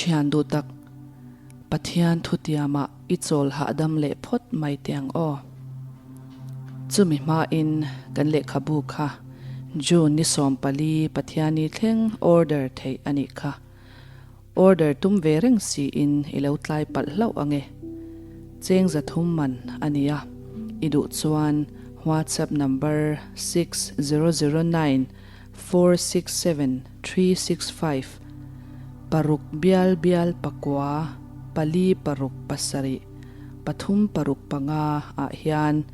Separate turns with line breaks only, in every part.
Thian duh tak, Pathian thutiamah i chawl hahdam leh phawt mai teh ang aw. Chumi hmain kan lehkhabu kha June ni 14 Pathiani thleng order theih a nih kha. Order tum ve reng siin i lo tlai palh hlauh ang e. Cheng 300 man a nia. I duh chuan WhatsApp number 6009 467 365 paruk bial bial pakua pali paruk pasarih pathum paruk panga ah hian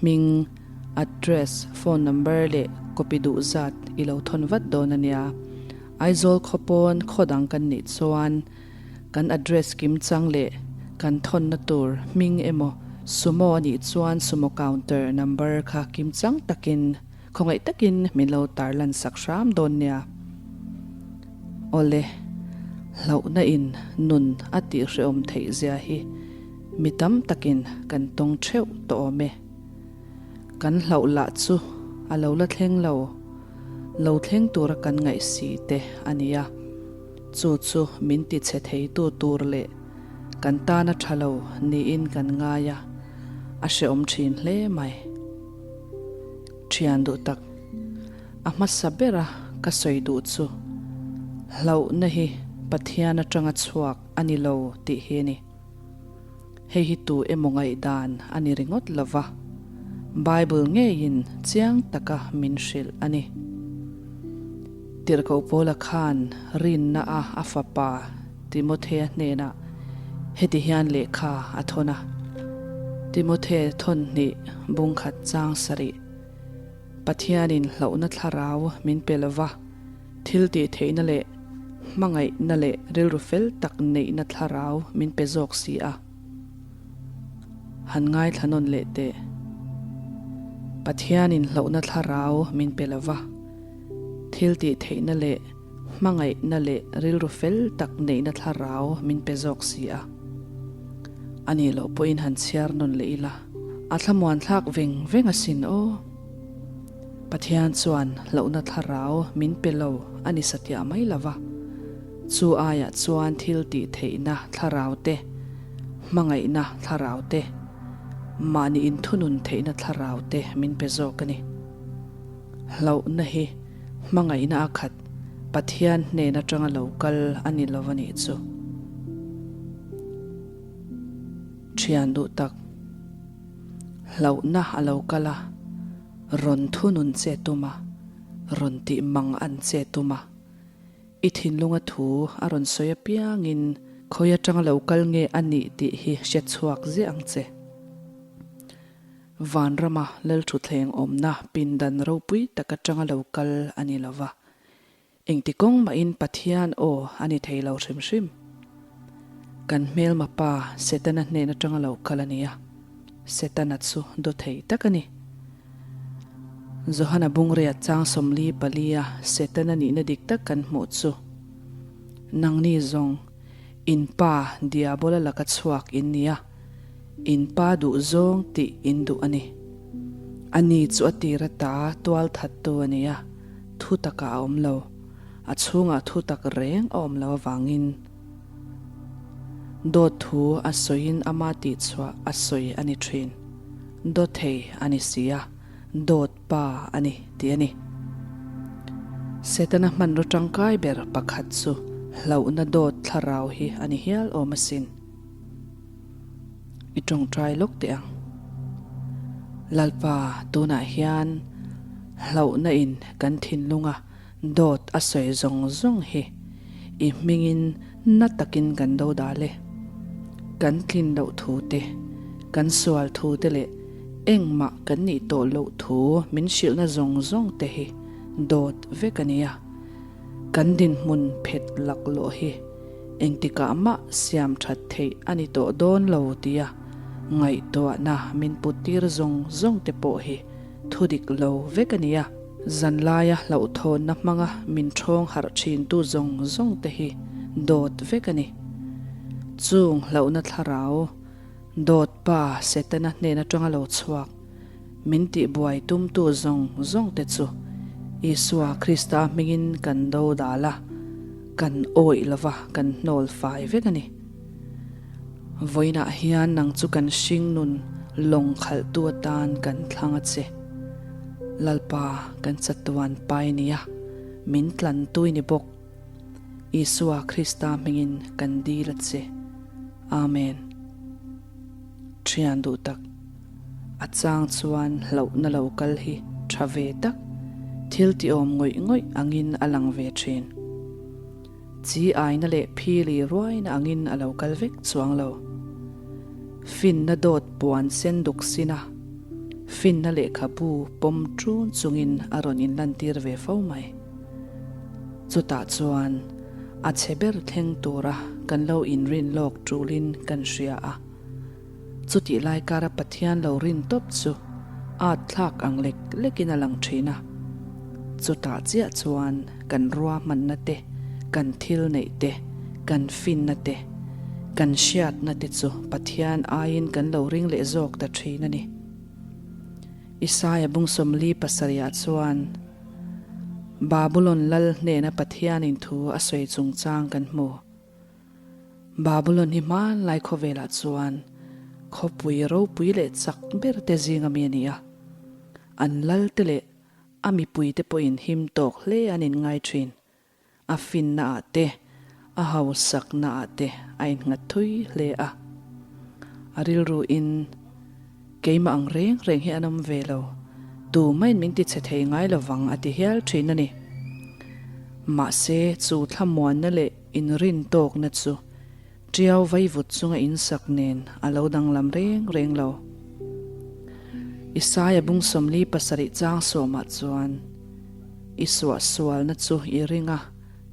hming, address, phone number leh copy duh zat i lo thawn vat dawn a nia. Aizawl khaw pawn khaw dang kan nih chuan kan address kim chang leh kan thawnna tur hming emaw sumo a nih chuan sumo counter number kha kim chang takin Khawngaih takin min lo tarlan sak hram dawn nia. Awle, hlauhna in nun a tihhrehawm theih zia hi mi tam takin kan tawng theuh tawh awm e. Kan hlauh lah chu a lo la thleng lo, lo thleng tura kan ngaih si te a nia. Chu chu min ti chhe theitu tur leh kan tana tha lo niin kan ngai a, a hrehawm thin hle mai. Thian duh tak, a hmasa bera ka sawi duh chu hlauhna hi Pathian atanga chhuak a ni lo tih hi a ni. Hei hi tu emaw ngaihdan a ni ringawt lo va, Bible ngeiin chiang taka min hrilh a ni. Tirhkoh Paula khan rinna a a fapa Timothea hnenah heti hian lehkha a thawn a, Timothe thawn hnih bungkhat chang sarih, Pathianin hlauhna thlarau min pe lo va, thil tih theihna leh hmangaihna leh rilru fel tak neihna thlarau min pe zawk si a. Han ngaithla nawn leh teh. Pathianin hlauhna thlarau min pe lo va, thil tih theihna leh Hmangaihna leh rilru fel tak neihna thlarau min pe zawk si a. A nih loh pawhin han chhiar nawn leh ila, a thlamuan thlak veng veng asin aw. Pathian chuan hlauhna thlarau min pe lo a ni satiah mai lo va, chu aiah chuan thil tih theihna thlarau te, hmangaihna thlarau te, mahni inthunun theihna thlarau te min pe zawk a ni. Hlauhna hi hmangaihna a khat Pathian hnen atanga lo kal a ni lo a nih chu. Thian duh tak, hlauhna a lo kal a, rawn thunun che tum a, rawn tih mang an che tum a. I thinlunga thu a rawn sawi apiangin khawi atanga lo kal nge a nih tih hi hriatchhuak ziah ang che. Vanrama Lalthutthleng awmna pindan ropui tak atanga lo kal a ni lo va, engti kawng mahin Pathian aw a ni thei lo hrim hrim. Kan hmelma pa Setana hnen atanga lo kal a ni a, Setana chu daw thei tak a ni. Johana bungriat chang 44 a Setana nihna dik tak kan hmuh chu, Nangni zawng in pa Diabola laka chhuak in ni a, In pa duh zawng tih in duh a ni. A ni chu a tir ata tual thattu a ni a, thu takah a awm lo. A chhungah thu tak reng a awm lo avangin dawt thu a sawiin ama tihchhuah a sawi a ni thin. Dawthei a ni si a, dawt pa a ni tih a ni. Setana hmanraw tangkai ber pakhat chu hlauhna dawt thlarau hi a ni hial awm asin. I tawngtai lawk teh ang. Lalpa, tunah hian hlauhna in kan thinlunga dawt a sawi zawng zawng hi i hmingin na takin kan do dal e. Kan tlin loh thu te, kan sual thu te leh engmah kan nih tawh loh thu min hrilhna zawng zawng te hi dawt vek a nia. Kan dinhmun phet laklawh hi Engtikah mah siam that theih a ni tawh dawn lo tia ngaihtuahna min put tir zawng zawng te pawh hi thu dik lo vek a nia. Zanlaia hlauhthawnna hmanga min ṭhawng harh ṭhintu zawng zawng te hi dawt vek a ni. Chung hlauhna thlarau, dawt pa Setana hnen aṭanga lo chhuak, min tihbuai tumtu zawng zawng te chu Isua Krista hmingin kan do dal a. Kan awih lova kan hnawl fai vek a ni. Vawiinah hian nang chu kan hringnun lawng khalhtu atan kan thlang a che. Lalpa kan chatuan pai nia, min tlantui ni bawk. Isua Krista hmingin kan dil a che. Amen. Thian duh tak, a chang chuan hlauhna lo kal hi tha ve tak, thil tiawm ngawih ngawih angin a lang ve thin. Chi aina leh phili ruaina angin a lo kal vek chuang lo. Finna dawt puan sen duk sin a, finna lehkhabu pawm ṭun chungin a rawn inlantir ve fo mai. Chutah chuan a chhe ber thleng tura kan lo inrin lawk ṭulin kan hria a. Chutih lai kara Pathian lo rin tawp chu at thlak ang lek lekin a lang thin a. Chutah chiah chuan kan ruahmanna te, kan thil neih te, kan finna te, kan hriatna te chu Pathian aiin kan lo ring leh zawk ta thin a ni. Isaia bung 47 ah chuan Babulon lal hnena Pathianin thu a sawi chungchang kan hmu. Babulon hi hmanlai khawvelah chuan khawpui ropui leh chak ber te zinga mi a ni a, an lal te leh a mipui te pawhin him tawk hle an inngai thin. A finna ah te, a hausakna ah te a innghat thui hle a. A rilru in Keimah ang reng reng hi an awm ve lo, tumahin min ti chhe thei ngai lovang a ti hial thin a ni. Mahse, chu thlamuanna leh inrin tawkna chu Tiau vaivut chunga insak nen a lo danglam reng reng lo. Isaia bung 47 chang sawmah chuan, I suahsualna chu i ring a,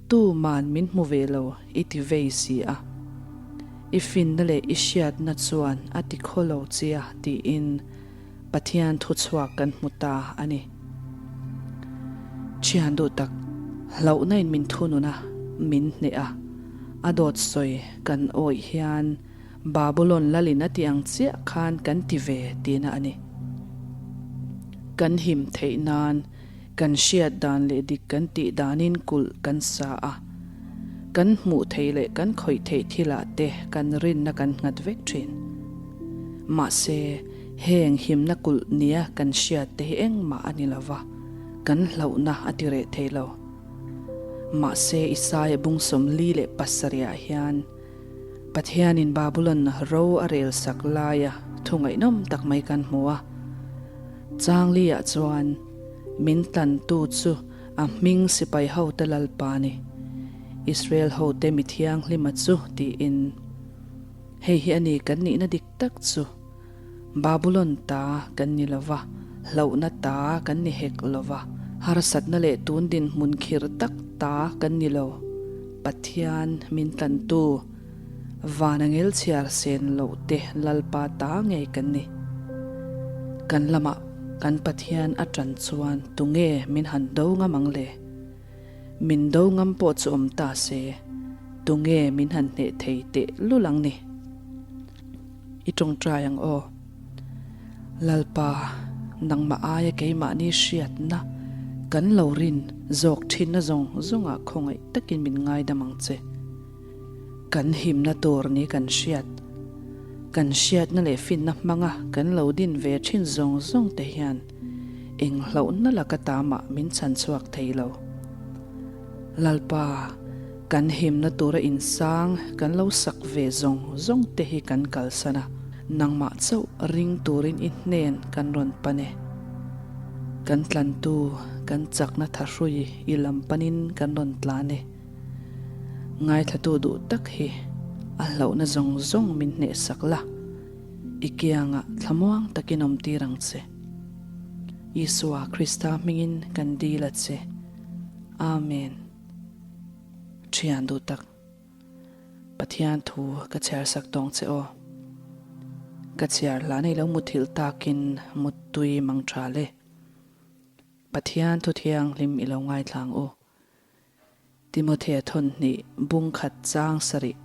tuman min hmu ve lo i ti vei si a. I finna leh i hriatna chuan a ti khaw lo che a tiin Pathian thuchhuak kan hmu ta a ni. Thian duh tak, hlauhna in min thunun a, min hneh a, a dawt sawi kan awih hian Babulon lalin a ti ang chiah khan kan ti ve tihna a ni. Kan him theih nan kan hriat dan leh dik kan tih danin kulh kan sa a, kan hmuh theih leh kan khawih theih thilah te kan rinna kan nghat vek thin. Mahse, heng himna kulh nia kan hriat te hi engmah a ni lo va, kan hlauhna a ti reh thei lo. Mahse, Isaia bung 47 ah hian Pathianin Babulon ro a rel sak laia thu ngaihnawm tak mai kan hmu a. Changli-ah chuan min tlantu chu a hming sipai hote Lalpa a ni, Israel hote mi thianghlima chu tiin. Hei hi a ni kan nihna dik tak chu. Babulon ta kan ni lo va, hlauhna ta kan ni hek lo va, harsatna leh tun dinhmun khir tak ta kan ni lo. Pathian min tlantu, van angel chhiar sen loh te Lalpa ta ngei kan ni. Kan lamah kan Pathian a tan chuan tunge min han do ngam ang le? Min do ngam pawh chu awm ta se, tunge min han hneh thei teh lul ang ni? I tawngtai ang aw. Lalpa, nangmah aia keimahni hriatna kan lo rin zawk thinna zawng zawngah khawngaih takin min ngaidam ang che. Kan himna tur ni kan hriat, kan hriatna leh finna hmanga kan lo din ve thin zawng zawng te hian eng hlauhna laka tamah min chhan chhuak thei lo. Lalpa, kan himna tura insang kan lo sak ve zawng zawng te hi kan kalsan a, nangmah chauh ring turin i hnen kan rawn pan e. Kan tlantu, kan chakna thahrui i lam panin kan rawn tlan e. Ngaithlatu duh tak hi a hlauhna zawng zawng min hnehsak la, i kiangah thlamuang takin awm tir ang che. Isua Krista hmingin kan dil a che. Amen. Thian duh tak, Pathian thu ka chhiar sak tawng che aw. Ka chhiar hlan ei lo muthilh takin muttui mang tha le. Pathian thu thianghlim i lo ngaithlang u. Timothea thawn hnih bung khat chang sarih.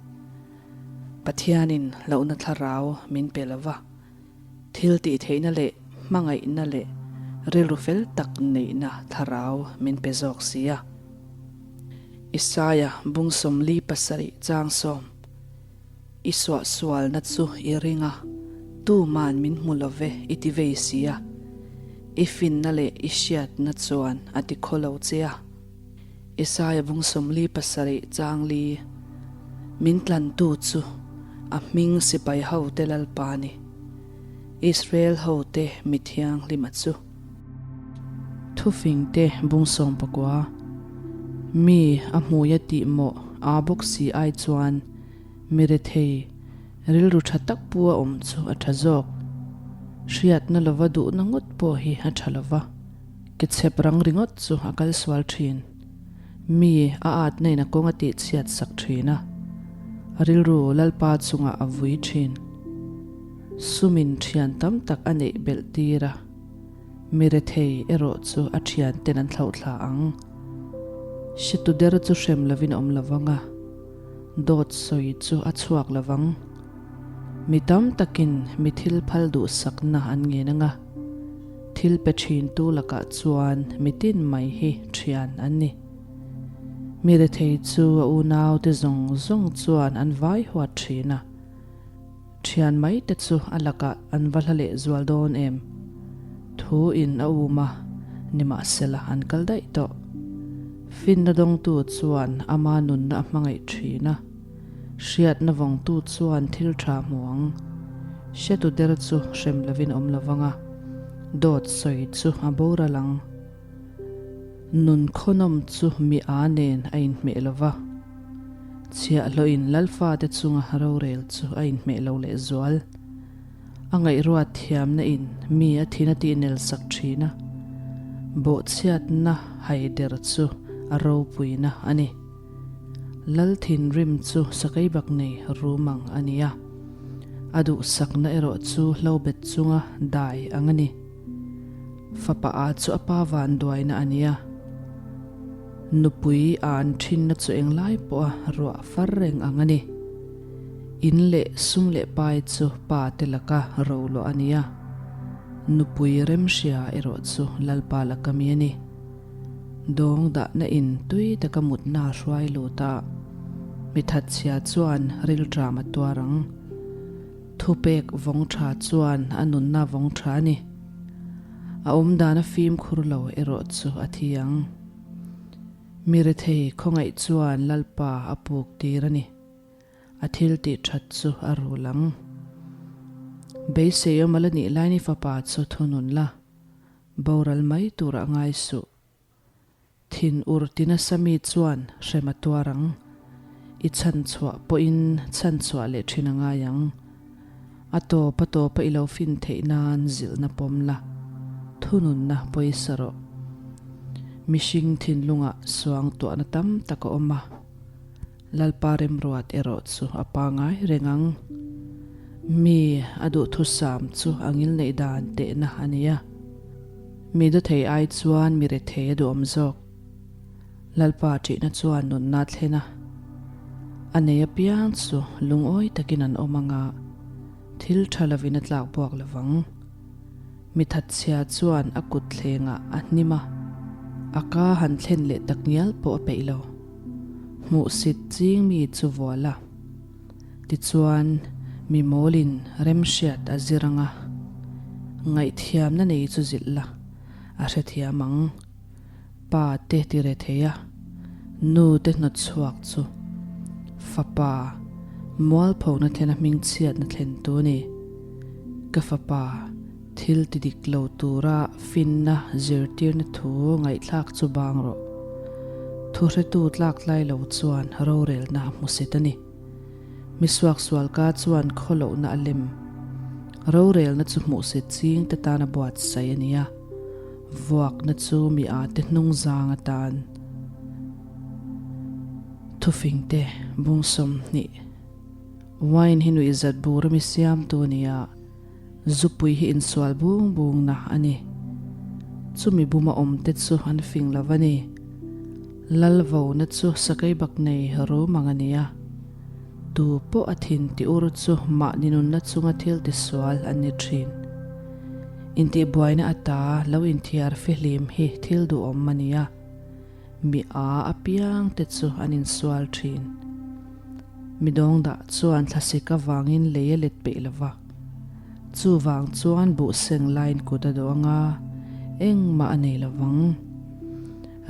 Pathianin hlauhna thlarau min pe lo va, thil tih theihna leh hmangaihna leh rilru fel tak neihna thlarau min pe zawk si a. Isaia bung 47 chang sawm. I suahsualna chu i ring a, tuman min hmu lo ve i ti vei si a. I finna leh i hriatna chuan a ti khaw lo che a. Isaia bung 47 chang li. Min tlantu chu a hming sipai hote Lalpa a ni. Israel hote mi thianghlima chu. Thufing te bung 19. Mi a hmuia tih mawh aa bawk si ai chuan mi rethei rilru tha tak pu a awm chu a tha zawk. Hriatna lova duhna ngawt pawh hi a tha lova, ke chhep rang ringawt chu a kal sual thin. Mi a atna in a kawng a tih chhiat sak thin a, a rilru Lalpa chungah a vui thin. Sumin thian tam tak a neih belh tir a. Mi rethei erawh chu a thianten an thlauhthla ang. Hretu der chu hrem lovin a awm lo vang a, dawt sawi chu a chhuak lo vang. Mi tam takin mi thil phal duhsakna an ngen ang a, thil pe thintu lakah chuan mi tin mai hi thian an ni. Mi rethei chu a unaute zawng zawng chuan an vai huat thin a. Thian mai te chu a lakah an va hla leh zual dawn em? Thu in a um a, nimahsela an kal daih tawh. Finna dawngtu chuan ama nunna a hmangaih thin a, hriatna vawngtu chuan thil tha hmu ang. Hretu der chu hrem lovin awm lo vang a, dawt sawi chu a boral ang. Nun khawnawm chu mi a nen a inhmeh lo va. Chhiahhlawhin Lalfate chunga rorel chu a inhmeh lo lehzual. A ngaihruat thiamna in mi a thin a tihnel sak thin a, bawhchhiatna haider chu a ropuina a ni. Lal thinrim chu sakeibak nei rum ang a ni a, a duhsakna erawh chu hlobet chunga dai ang a ni. Fapa a chu a pa vanduaina a ni a. Nupui a an thinna chu englai pawha ruah far reng ang a ni. In leh sum leh pai chu pa te laka roluah a ni a. Nupui remhria erawh chu Lalpa laka mi a ni. Dawng dahna in tui taka mutna a hruai lut a, mi thatchhia chuan rilṭam a tuar ang. Thupek vawng tha chuan a nunna vawng tha a ni. A awmdan a fimkhur lo erawh chu a thi ang. Mi rethei khawngaih chuan Lalpa a puk tir a ni. A thil tih that chu a rul ang. Beisei awm a la nih lai ni fapa chu thunun la, boral mai turah ngai suh. Thin ur ti nasa mi chuan hrem a tuar ang. I chhan chhuah pawhin chhan chhuah leh thin a ngai ang. A tawp a tawpa i lo fin theih nan zilhna pawm la, thununna pawisa rawh. Mihring thinlungah suang tuahna tam tak a awm a, Lalpa remruat erawh chu a pangai reng ang. Mi a duhthusam chu a ngilneih dan tehna a ni a. Mi dawthei ai chuan mi rethei a duhawm zawk. Lalpa ṭihna chuan nunna thlen a, a nei apiang chu lungawi takin an awm ang a, thil ṭha lovin a tlak buak lo vang. Mi thatchhia chuan a kut thlengah a hnim a, a ka han thlen leh tak ngial pawh a peih lo. Hmuhsit ching mi chu vual a. Tichuan, mi mawlin remhriat a zir ang a, ngaihthiamna nei chu zilh la, a hrethiam ang. Pa te ti re thei a, nu te hnawt chhuak chu fapa mualphona thlena hmingchhiatna thlen tu a ni. Ka fapa thil ti dik lo tura finna zirtirna thu ngaihthlak chu bang rawh. Thuhretu tlak tlai lo chuan rorelna a hmusit a ni. Mi suaksual ka chuan khawlohna a lem. Rorelna chu hmuhsit ching te tan a buatsaih a ni a, vuakna chu mi a te hnung zang atan. Thufing te bung 20. Wine hi nuihzat bur a mi siamtu a ni a, zupui hi insual bung bungna a ni. Chumi buma awmte chu an fing lo a ni. Lal vona chu sakei bak nei rum ang a ni a. Tu pawh a thin ti ur chu mahni nunna chunga thil tisual an ni thin. Intihbuaina ata lo inthiar fihlim hi thil duhawm a ni a. Mi â apiang te chu an insual thin. Mi dawngdah chuan thlasik avangin lei a let peih lo va. Chuvang chuan buh seng laiin kut a dawh anga engmah a nei lo vang.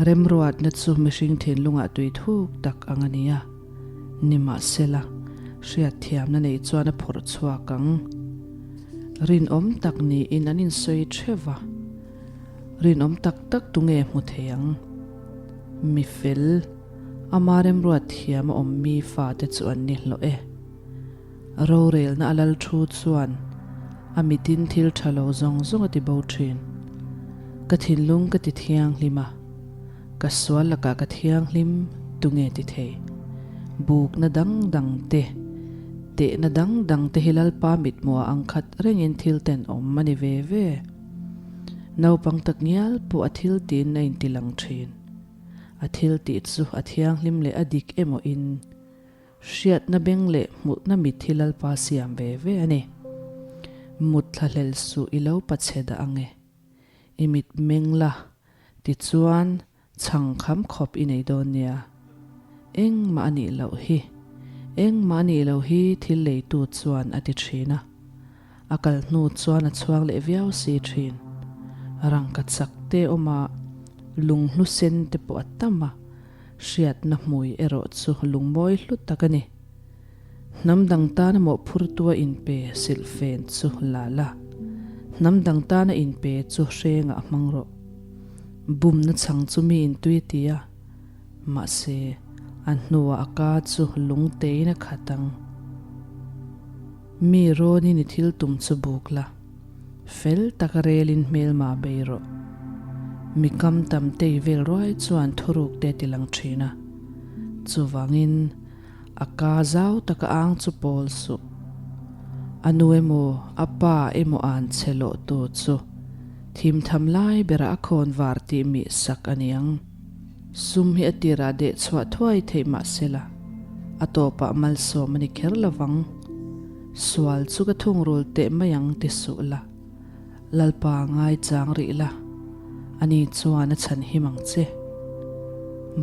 Remruatna chu mihring thinlungah tui thuk tak ang a ni a. Nimahsela, hriatthiamna nei chuan a phawrh chhuak ang. Rinawm tak niin an insawi theuh va. Rinawm tak tak tunge hmu thei ang? Mi fel, ama remruat thiam a awm mi fate chu an ni hlawh e. Rorelna a lal thu chuan a mitin thil tha lo zawng zawng a ti bo thin. Ka thinlung ka ti thianghlim a, ka sual lakah ka thianghlim tunge ti thei? Bukna dang dang te, tehna dang dang te hi Lalpa mithmuha ang khat rengin thil tenawm a ni ve ve. Naupang tak ngial pawh a thil tiin a inti lang thin. A thil tih chu a thianghlim leh a dik emaw in hriatna beng leh hmuhna mit hi Lalpa siam ve ve a ni. Mut thlahlel suh i lo pachhe dah ang e. I mit meng la, tichuan Chhang kham khawp i nei dawn nia. Engmah a nih loh hi. Engmah a nih loh hi thil leitu chuan a ti thin a. A kal hnu chuan a chhuak leh viau si thin. Rangka chak te awm a, lunghlu sen te pawh a tam a, hriatna hmui erawh chu lungmawi hlu tak a ni. Hnam dang tana mawhphurtua inpe silhfen chu la la. Hnam dang tana inpe chu hrengah hmang rawh. Bumna chhang chu mi intui a ti a, mahse, a hnuah a ka chu lung tein a khat ang. Mi rawnin i thil tum chu buk la, fel taka relin hmelma bei rawh. Mi kam tam tei vel ruai chuan thuruk te a ti lang thin a, chuvangin, A ka zau taka ang chu pawl suh. A nu emaw a pa emaw an che lawh tu chu thim tham lai berah a khawn var tih mih sak a niang. Sum hi a tirah deh chhuah thuai theih mah sela a tawpah malsawm a ni kher lovang. Sual chu ka thungrul teh mai ang ti suh la. Lalpa ngaichang rih la, ani chuan a chhan him ang che.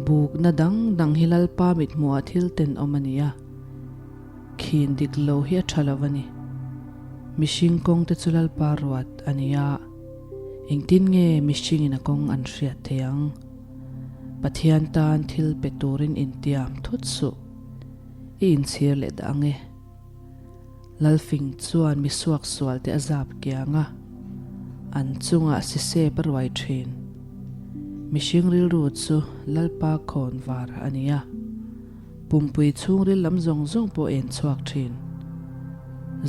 Bukna dang dang hi Lalpa mithmuhah thil tenawm a ni a, khin dik lo hi a tha lo a ni. Mihring kawng te chu Lalpa ruat a ni a, engtin nge mihringin a kawng an hriat thei ang? Pathian tan thil pe turin intiam thut suh, i inchhir leh dah ang e. Lalfing chuan mi suaksual te a zap kiang a, an chungah sisep a ruai thin. Mihring rilru chu Lalpa khawn var a ni a, pumpui chhungril lam zawng zawng pawh en chhuak thin.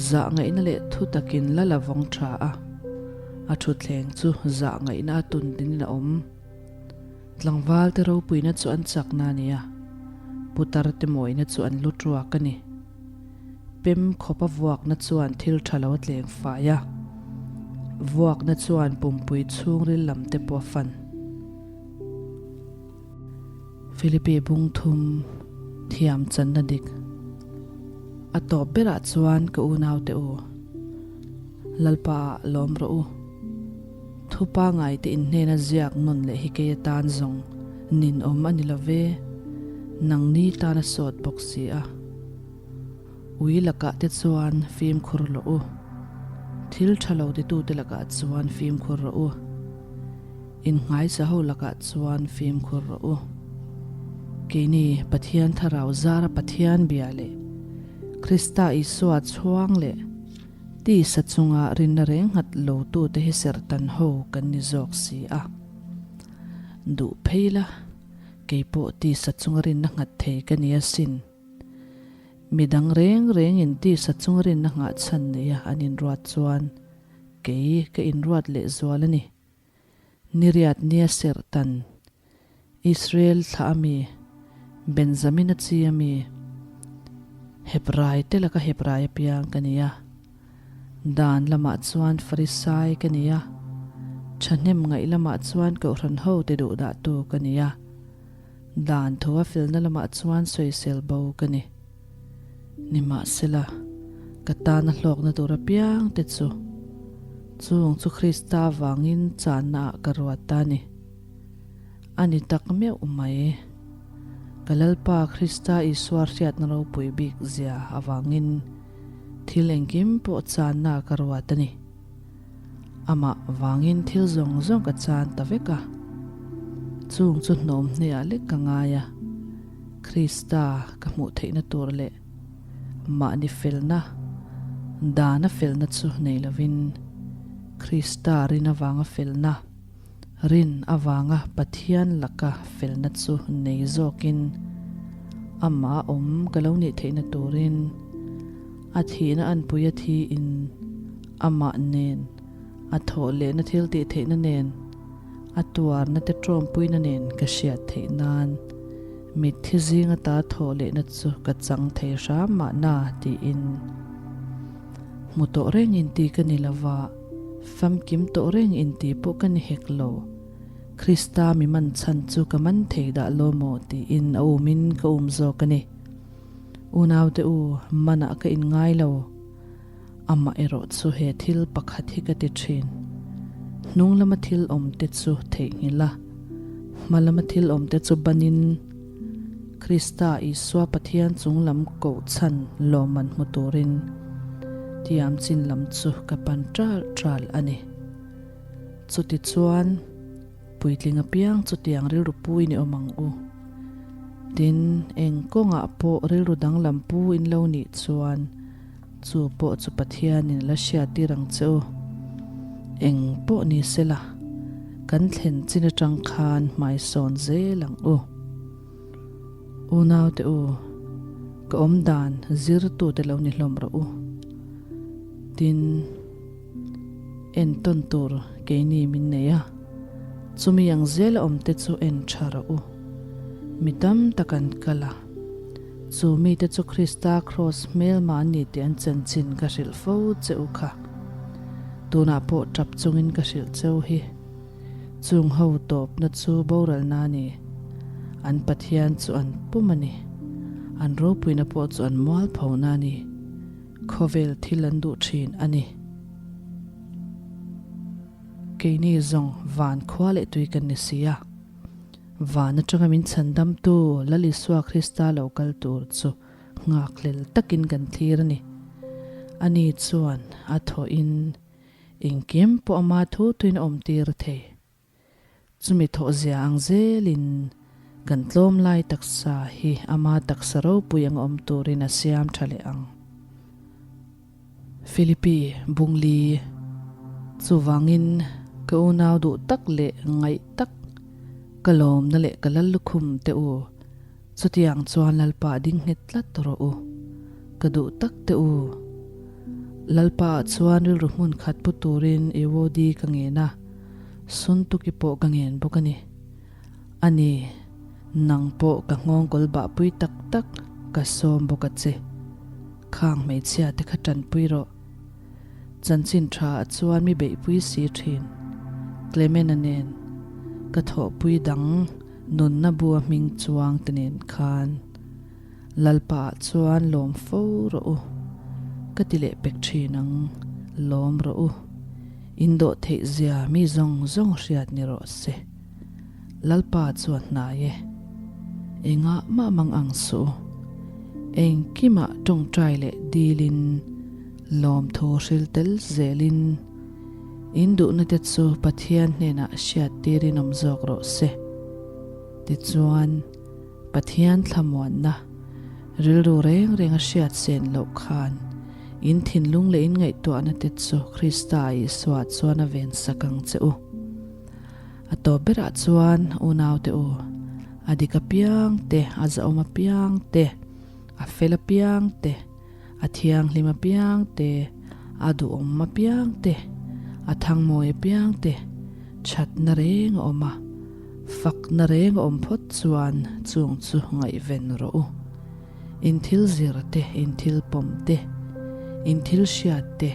Zah ngaihna leh thu takin lal a vawng tha a, a thutthleng chu zah ngaihna a tun dinin a awm. Tlangval te ropuina chu an chakna a ni a, putar te mawina chu an lu tuak a ni. Pem khawpa vuakna chuan thil tha lo a tleng fai a, vuakna chuan pumpui chhungril lam te pawh a fan. Philippe bung thum thiam channa dik a tawp berah chuan ka unau te u, Lalpa ah lawm rawh u. Thu pangai te inhnena ziak nawn leh hi kei atan zawng ninawm a ni lo ve, nangni tan a sawt bawk si a. Ui lakah te chuan fimkhur rawh u. Thil tha lo titute lakah chuan fimkhur rawh u. Innghaisa ho lakah chuan fimkhur rawh u. Keini Pathian Thlarau zara Pathian bia leh Krista Isua chhuang leh tisa chunga rinna reng nghat lotute hi serhtan ho kan ni zawk si a. Duh phei la, kei pawh tisa chunga rinna nghat thei ka ni asin. Mi dang reng rengin tisa chunga rinna nghah chhan neia an inruat chuan kei ka inruat leh zual a ni. Niriat nia serhtan, Israel thlah a mi, Benjamin a chi a mi, Hebrai te laka Hebrai apiang ka ni a. Dan lamah chuan Farisai ka ni a, thahnem ngaih lamah chuan Kohhran hote duhdahtu ka ni a, dan thu a felna lamah chuan sawisel bo ka ni. Nimahsela, ka tana hlawkna tur apiang te chu chung chu Krista vangin channa ah ka ruat ta a ni. A ni tak meuh mai. Ka Lalpa Krista Isua hriatna ropui bik zia avangin thil engkim pawh channa ka ruat a ni. Amah vangin thil zawng zawng ka chan ta vek a. Chung chu hnawm hneah lek ka ngai a, Krista ka hmuh theihna tur leh mahni felna, dana felna chu nei lovin Krista rin avanga felna, rin avanga Pathian laka felna chu nei zawkin amah awm ka lo nih theihna turin a thihna anpui a thiin amah nen a thawh lehna thil tih theihna nen a tuarna te tawmpuina nen ka hriat theih nan mitthi zinga ta thawh lehna chu ka chang thei hram mahna tiin hmu tawh reng inti ka ni lova famkim tawh reng inti pawh ka ni hek lo. Krista mi man chhan chu ka man thei dah lo maw tiin a umin ka um zawk a ni. Unaute u, manah ka inngai lo. Amah erawh chu he thil pakhat hi ka ti thin. Hnung lama thil awm te chu theihnghilh a, hma lama thil awm te chu banin Krista Isua Pathian chung lam koh chhan lawmman hmu turin tiam chin lam chu ka pan ṭal ṭal a ni. Chutichuan, puitling apiang chutiang rilru pui ni awm ang u. Tin, eng kawngah pawh rilru danglam pu in lo nih chuan chu pawh chu Pathianin la hriat tir ang che u. Eng pawh ni sela, kan thlen chin atang khan hmaisawn zel ang u. Unaute u, ka awmdan zirtute lo ni hlawm rawh u. Tin. Entawn tur keini min nei a, chumi ang zela awmte chu en tha rawh u. Mi tam tak an kal a, chu mite chu Krista kraws hmelma an ni tih an chanchin ka hrilh fo che u kha. Tunah pawh tap chungin ka hrilh cheu hi. Chung ho tawpna chu boralna a ni. An Pathian chu an pum a ni. An ropuina pawh chu an mualphona a ni. Khawvel thil an duh thin a ni. Keini zawng van khua leh tui kan ni si a. Van atanga min chhandamtu Lal Isua Krista lo kal tur chu nghakhlel takin kan thlir a ni. Ani chuan a thawhin engkim pawh ama thu tuin a awmtir thei. Chumi thawhzia ang zelin kan tlawm lai taksa hi ama taksa ropui ang awm turin a siam tha leh ang. Philippi Bungli, Chuvangin ka unau duh tak leh ngaih tak, ka lawmna leh ka lal lukhum te u, chutiang chuan Lalpa ding nghet tlat rawh u, ka duh tak te u. Lalpa ah chuan rilru hmun khat pu turin Euodi ka ngen a. Suntuki pawh ka ngen bawk a ni. A ni, nang pawh ka nghawngkawl bahpui tak tak ka sawm bawk a che. Khang hmeichhia te kha tanpui rawh. Chanchin tha ah chuan mi beihpui si thin. Clement-a nen ka thawhpui dang nunna bua hming chuang te nen khan Lalpa ah chuan lawm fo rawh u. Ka ti leh pek thin ang, lawm rawh u. In dawh theih zia mi zawng zawng hriat ni rawh se. Lalpa chuan hnai e. Engah mah mang ang suh u. Engkimah tawngtai leh dilin, lawmthu hril tel zelin, in duhna te chu Pathian hnenah hriat tirin awm zawk rawh se. Tichuan, Pathian thlamuanna rilru reng reng a hriat sen loh khan in thinlung leh in ngaihtuahna te chu Krista Isua chuan a ven sak ang che u. A tawp berah chuan unaute u, a dik apiang te, a zahawm apiang te, a fel apiang te, a thianghlim apiang te, a duhawm apiang te, a thangmawi apiang te, thatna reng a awm a, fakna reng a awm phawt chuan chung chu ngaihven rawh u. In thil zir te, in thil pawm te, in thil hriat te,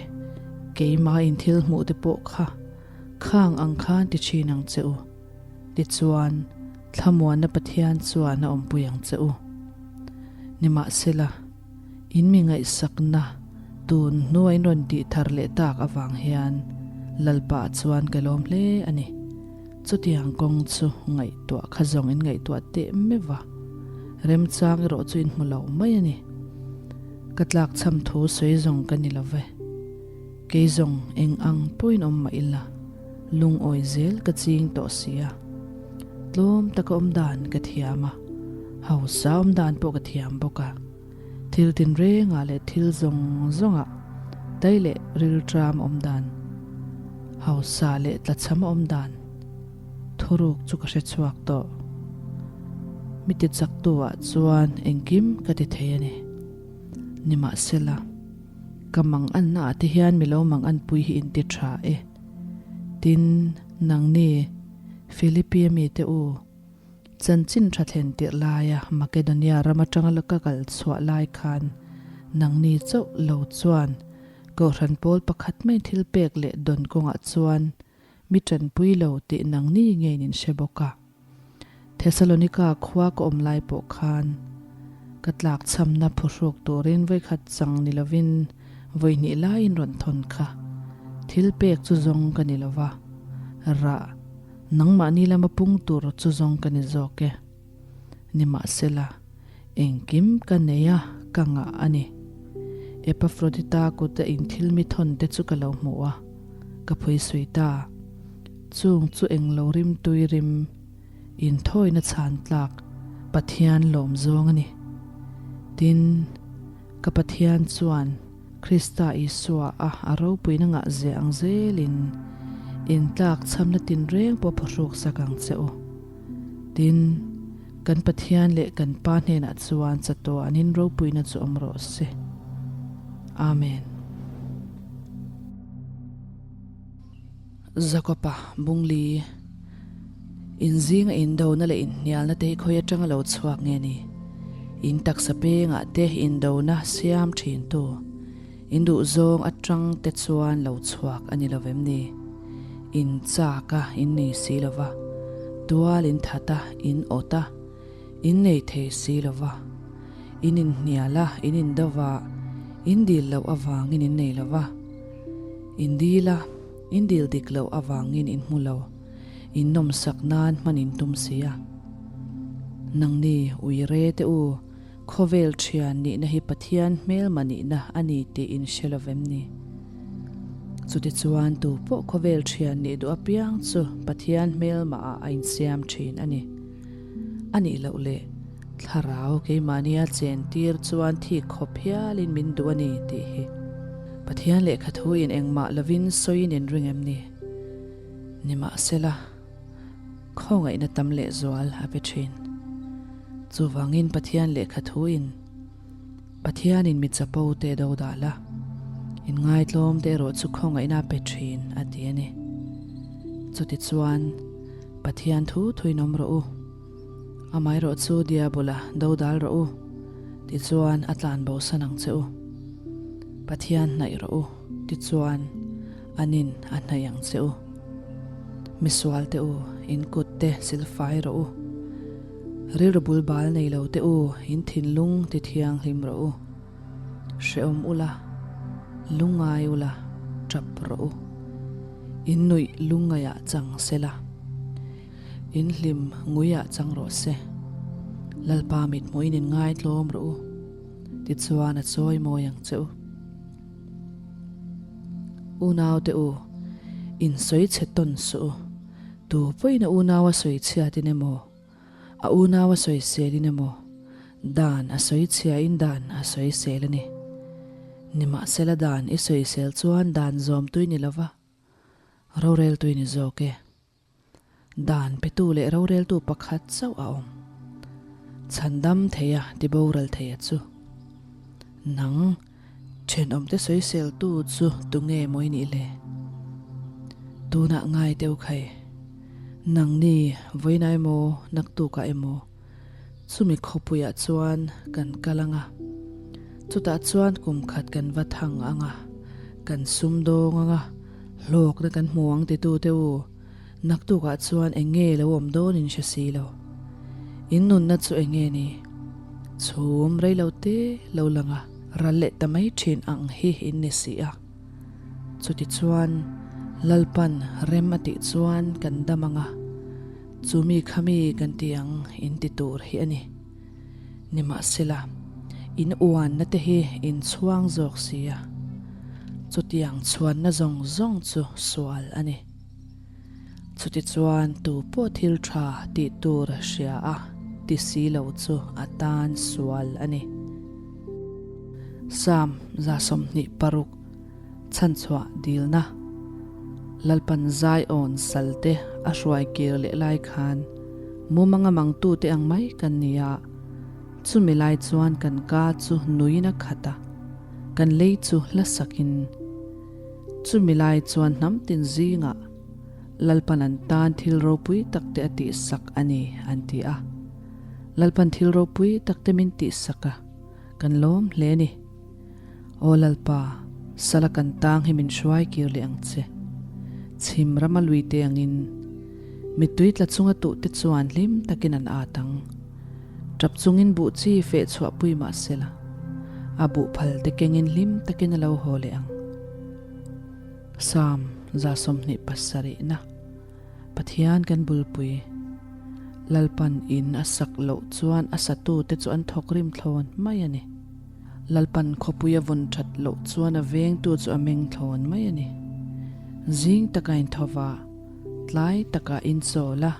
keimah in thil hmuh te pawh kha khang ang khan ti thin ang che u. Tichuan, thlamuanna Pathian chuan a awmpui ang che u. Nimahsela, in mi ngaihsakna tun hnua in rawn tih thar leh tak avang hian Lalpa chuan ka lawm hle a ni. Chutiang kawng chu ngaihtuah kha zawng in ngaihtuah teh meuh a, remchang erawh chu in hmu lo mai a ni. Ka tlakchham thu sawi zawng ka ni lo ve. Kei zawng eng ang pawhin awm mah ila, lungawi zel ka ching tawh si a. Tlawm taka awm dan ka thiam a, hausa awm dan pawh ka thiam bawk a. Thil tinrengah leh thil zawng zawngah dai leh rilṭam awm dan, hausa leh tlachham awm dan thuruk chu ka hre chhuak tawh. Mi ti chaktu ah chuan engkim ka ti thei a ni. Nimahsela, ka mang anna ah te hian mi lo mang anpui hi in ti tha e. Tin, nangni Philippi a mite u, Chanchin tha thlen tirh laia Makedonia ram atanga la ka kal chhuah lai khan nangni chauh lo chuan Kohhran pawl pakhat mai thil pek leh dawn kawngah chuan mi tanpui lo tih nangni ngeiin in hre bawk a. Thesalonika khua ka awm lai pawh khan ka tlakchhamna phuhruk turin vawikhat chang ni lovin vawi hnih laiin rawn thawn kha thil pek chu zawng ka ni lova, rah Nangmahni lama pung tur chu zawng ka ni zawk e. Nimahsela, engkim ka nei a, ka ngah a ni. Epafrodita kuta in thil mi thawn te chu ka lo hmu a, ka phuisui ta. Chung chu englo rim tui rim, inthawina chhan tlak Pathian lawm zawng a ni. Tin, ka Pathian chuan Krista Isua a a ropuina ngah zia ang zelin in tlak chhamna tinreng pawh phahruk sak ang che u. Tin, kan Pathian leh kan Pa hnenah chuan chatuanin ropuina chu awm rawh se. Amen. Jakob-a Bungli, In zinga indona leh inhnialna te hi khawi atanga lo chhuak nge ni? In taksa pengah te indona siam thin tu, in duhzawng atang te chuan lo chhuak a ni lo vem ni? In chak a, in nei si lo va, tual in that a, in awt a, in nei thei si lo va, in inhnial a, in indo va, in dil loh avangin in nei lo va. In dil a, in dil dik loh avangin in hmu lo, in nawmsak nan hman in tum si a. Nangni uire te u, khawvel thian nihna hi Pathian hmelma nihna a ni tih in hre lo vem ni? Chutichuan tu pawh khawvel thian nih duh apiang chu Pathian hmelma ah a insiam thin a ni. A nih loh leh Thlarau keimahnia chen tir chuan thik khawp hialin min duh a ni tih hi Pathian lehkha thuin engmah lovin sawiin in ring em ni? Nimahsela, khawngaihna tam lehzual a pe thin. Chuvangin Pathian lehkha thuin Pathianin mi chapo te do dah la, inngaitlawm te erawh chu khawngaihna a pe thin a ti a ni. Chutichuan, Pathian thu thuin awm rawh u. Amaherawh chu Diabola do dal rawh u, tichuan a tlan bosan ang che u. Pathian hnaih rawh u, tichuan anin a hnaih ang che u. Misual te u, in kut te silfai rawh u. Rilru bul bal nei lo te u, in thinlung ti thianghlim rawh u. Hrehawm ula, lungngai ula, tap rawh u. In nuih lungngaiah chang sela. In hlim nguiah chang rawh se. Lalpa mithmuhin in ngaitlawm rawh u, tichuan a chawi mawi ang che u. Unau te u, in sawi chhe tawn suh u. Tu pawhin a unau a sawi chhiatin emaw, a unau a sawi selin emaw, dan a sawi chhiain dan a sawi sel a ni. Nimahsela dan i sawi sel chuan dan zawmtui ni lova, roreltui ni zawk e. Dan petu leh roreltu pakhat chauh a awm. Chhandam theia tiboral theia chu. Nang, thenawmte sawiseltu chu tunge maw i nih le? Tunah ngai teu khai. Nangni vawiinah emaw naktukah emaw chumi khawpuiah chuan kan kal ang a. Chutah chuan kum khat kan va thang ang a, kan sumdawng ang a. Hlawkna kan hmu ang titute u, naktukah chuan eng nge lo awm dawn in hre si lo. In nunna chu eng nge ni? Chhum rei lo te lo lang a, ral leh ta mai thin ang hi in ni si a. Chutichuan, Lalpan rem a tih chuan kan dam ang a. Chu mi kha mi kan ti ang in ti tur hi a ni. Nimahsela, in uanna te hi in chhuang zawk si a, chutiang chhuanna zawng zawng chu sual a ni. Chutichuan tu pawh thil tha tih tur hria a ti si lo chu a tan sual a ni. Psalm 26 Chhanchhuah dilna Lalpan Zion salte a hruai kir leh lai khan mumanga mangtute ang mai kan ni a, chumi lai chuan kan ka chu nuin a khat a, kan lei chu hla sakin Chumi lai chuan hnam tin zingah Lalpan an tan thil ropui takte a tihsak a ni, an ti a. Lalpan thil ropui takte min tihsak a, kan lawm hle a ni. Aw Lalpa, sala kan tang hi min hruai kir leh ang che. Chhim rama lui te angin mittui tla chunga tuhte chuan hlim takin an at ang. Tap chungin buh chi feh chhuah pui mah sela, a buh phal te kengin hlim takin a lo haw leh ang. Psalm 27 na Pathian kan bulpui, Lalpan in a sak loh chuan a satute chu an thawk rim thlawn mai a ni. Lalpan khawpui a vawn that loh chuan a vengtu chu a meng thlawn mai a ni. Zing taka inthawva, tlai taka inchawl a.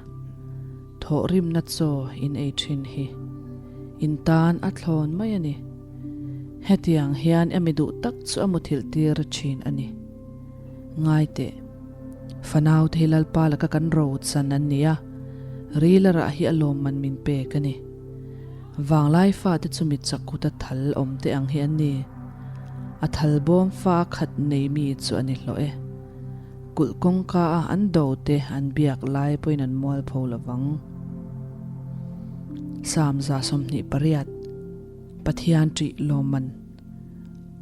Thawhrimna chaw in ei thin hi in tan a thlawn mai a ni. Hetiang hian emi duh tak chu a muthilh tir thin a ni. Ngai teh, fanau te hi Lalpa laka kan ro chan an ni a, rila rah hi a lawmman min pek a ni. Vanglai fate chu mi chak kuta thal awm te ang hi an ni. A thal bawm fa khat nei mi chu a ni hlawh e. Kulh kawngka a an do te an biak lai pawhin an mual pho lo vang. Psalm 28, Pathian ṭih lawmman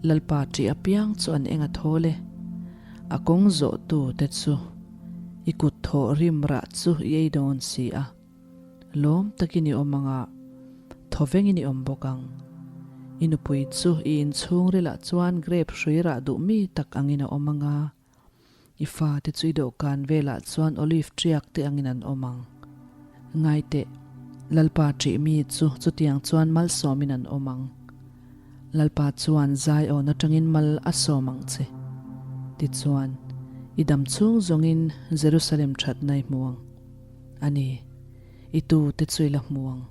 Lalpa ṭih apiang chu an eng a thawl e, a kawng zawhtu te chu i kut thawh rim rah chu i ei dawn si a. Lawm takin i awm ang a, thawvengin i awm bawk ang. I nupui chu i inchhungrilah chuan grape hrui rah duh mi tak angin a awm ang a, i fate chu i dawhkan velah chuan olive ṭiak te angin an awm ang. Ngai teh, Lalpa ṭih mi chu chutiang chuan malsawmin an awm ang. Lalpa chuan Zion aṭangin mal a sawm ang che. Tichuan, i dam chhung zawngin Jerusalem ṭhatna i hmu ang. A ni, i tute chu i la hmu ang.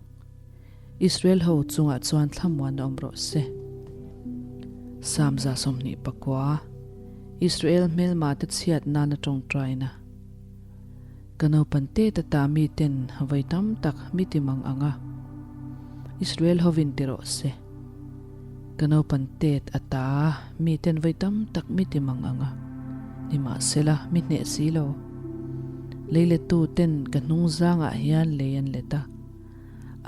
Israel ho chungah chuan thlamuan awm rawh se. Psalm 29, Israel hmelma te chhiat nana tawngtaina. Ka naupan te ta ta mi ten vawi tam tak mi ti mang ang a, Israel hovin ti rawh se. Ka naupan tet ata mi ten vawi tam tak mi ti mang ang a, nimahsela mi hneh si lo. Lei lettu ten ka hnung zangah hian lei an let a,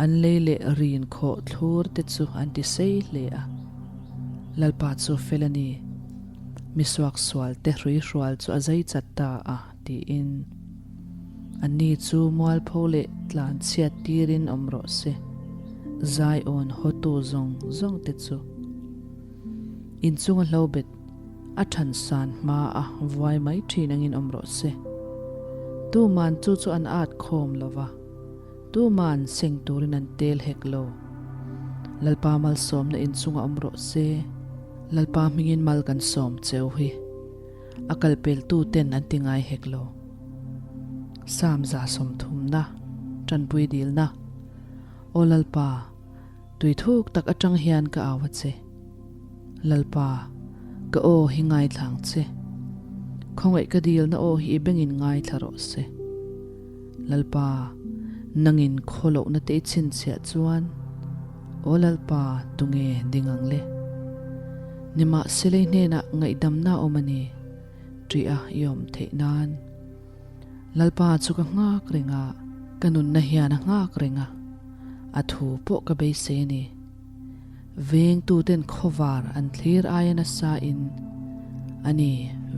an lei leh rin khawh thlur te chu an ti sei hle a. Lalpa chu fel a ni, mi suaksual te hruihrual chu a zai chat ta a, tiin. Anni chu mualpho leh tlan chhiat tirin awm rawh se, Zion hawtu zawng zawng te chu. Inchunga hlobet a than san hma a vuai mai thin angin awm rawh se. Tuman chu chu an at khawm lo va, tuman seng turin an tel hek lo. Lalpa malsawmna inchunga awm rawh se, Lalpa hmingin mal kan sawm cheu hi. A kalpeltu ten an ti ngai hek lo. Psalm 30 na, Tanpui dilna, Aw Lalpa, tui thuk tak atang hian ka au a che. Lalpa, ka aw hi ngaithla ang che. Khawngaih ka dilna aw hi i bengin ngaithla rawh se. Lalpa, nangin khawlohna te i chhinchhiah chuan, Aw Lalpa, tunge ding ang le? Nimahsela i hnenah ngaihdamna a awm a ni, ṭih a i awm theih nan. Lalpa chu ka nghak reng a, ka nunna hian a nghak reng a, a thu pawh ka beisei a ni. Vengtuten khawvar an thlir aia nasa in, a ni,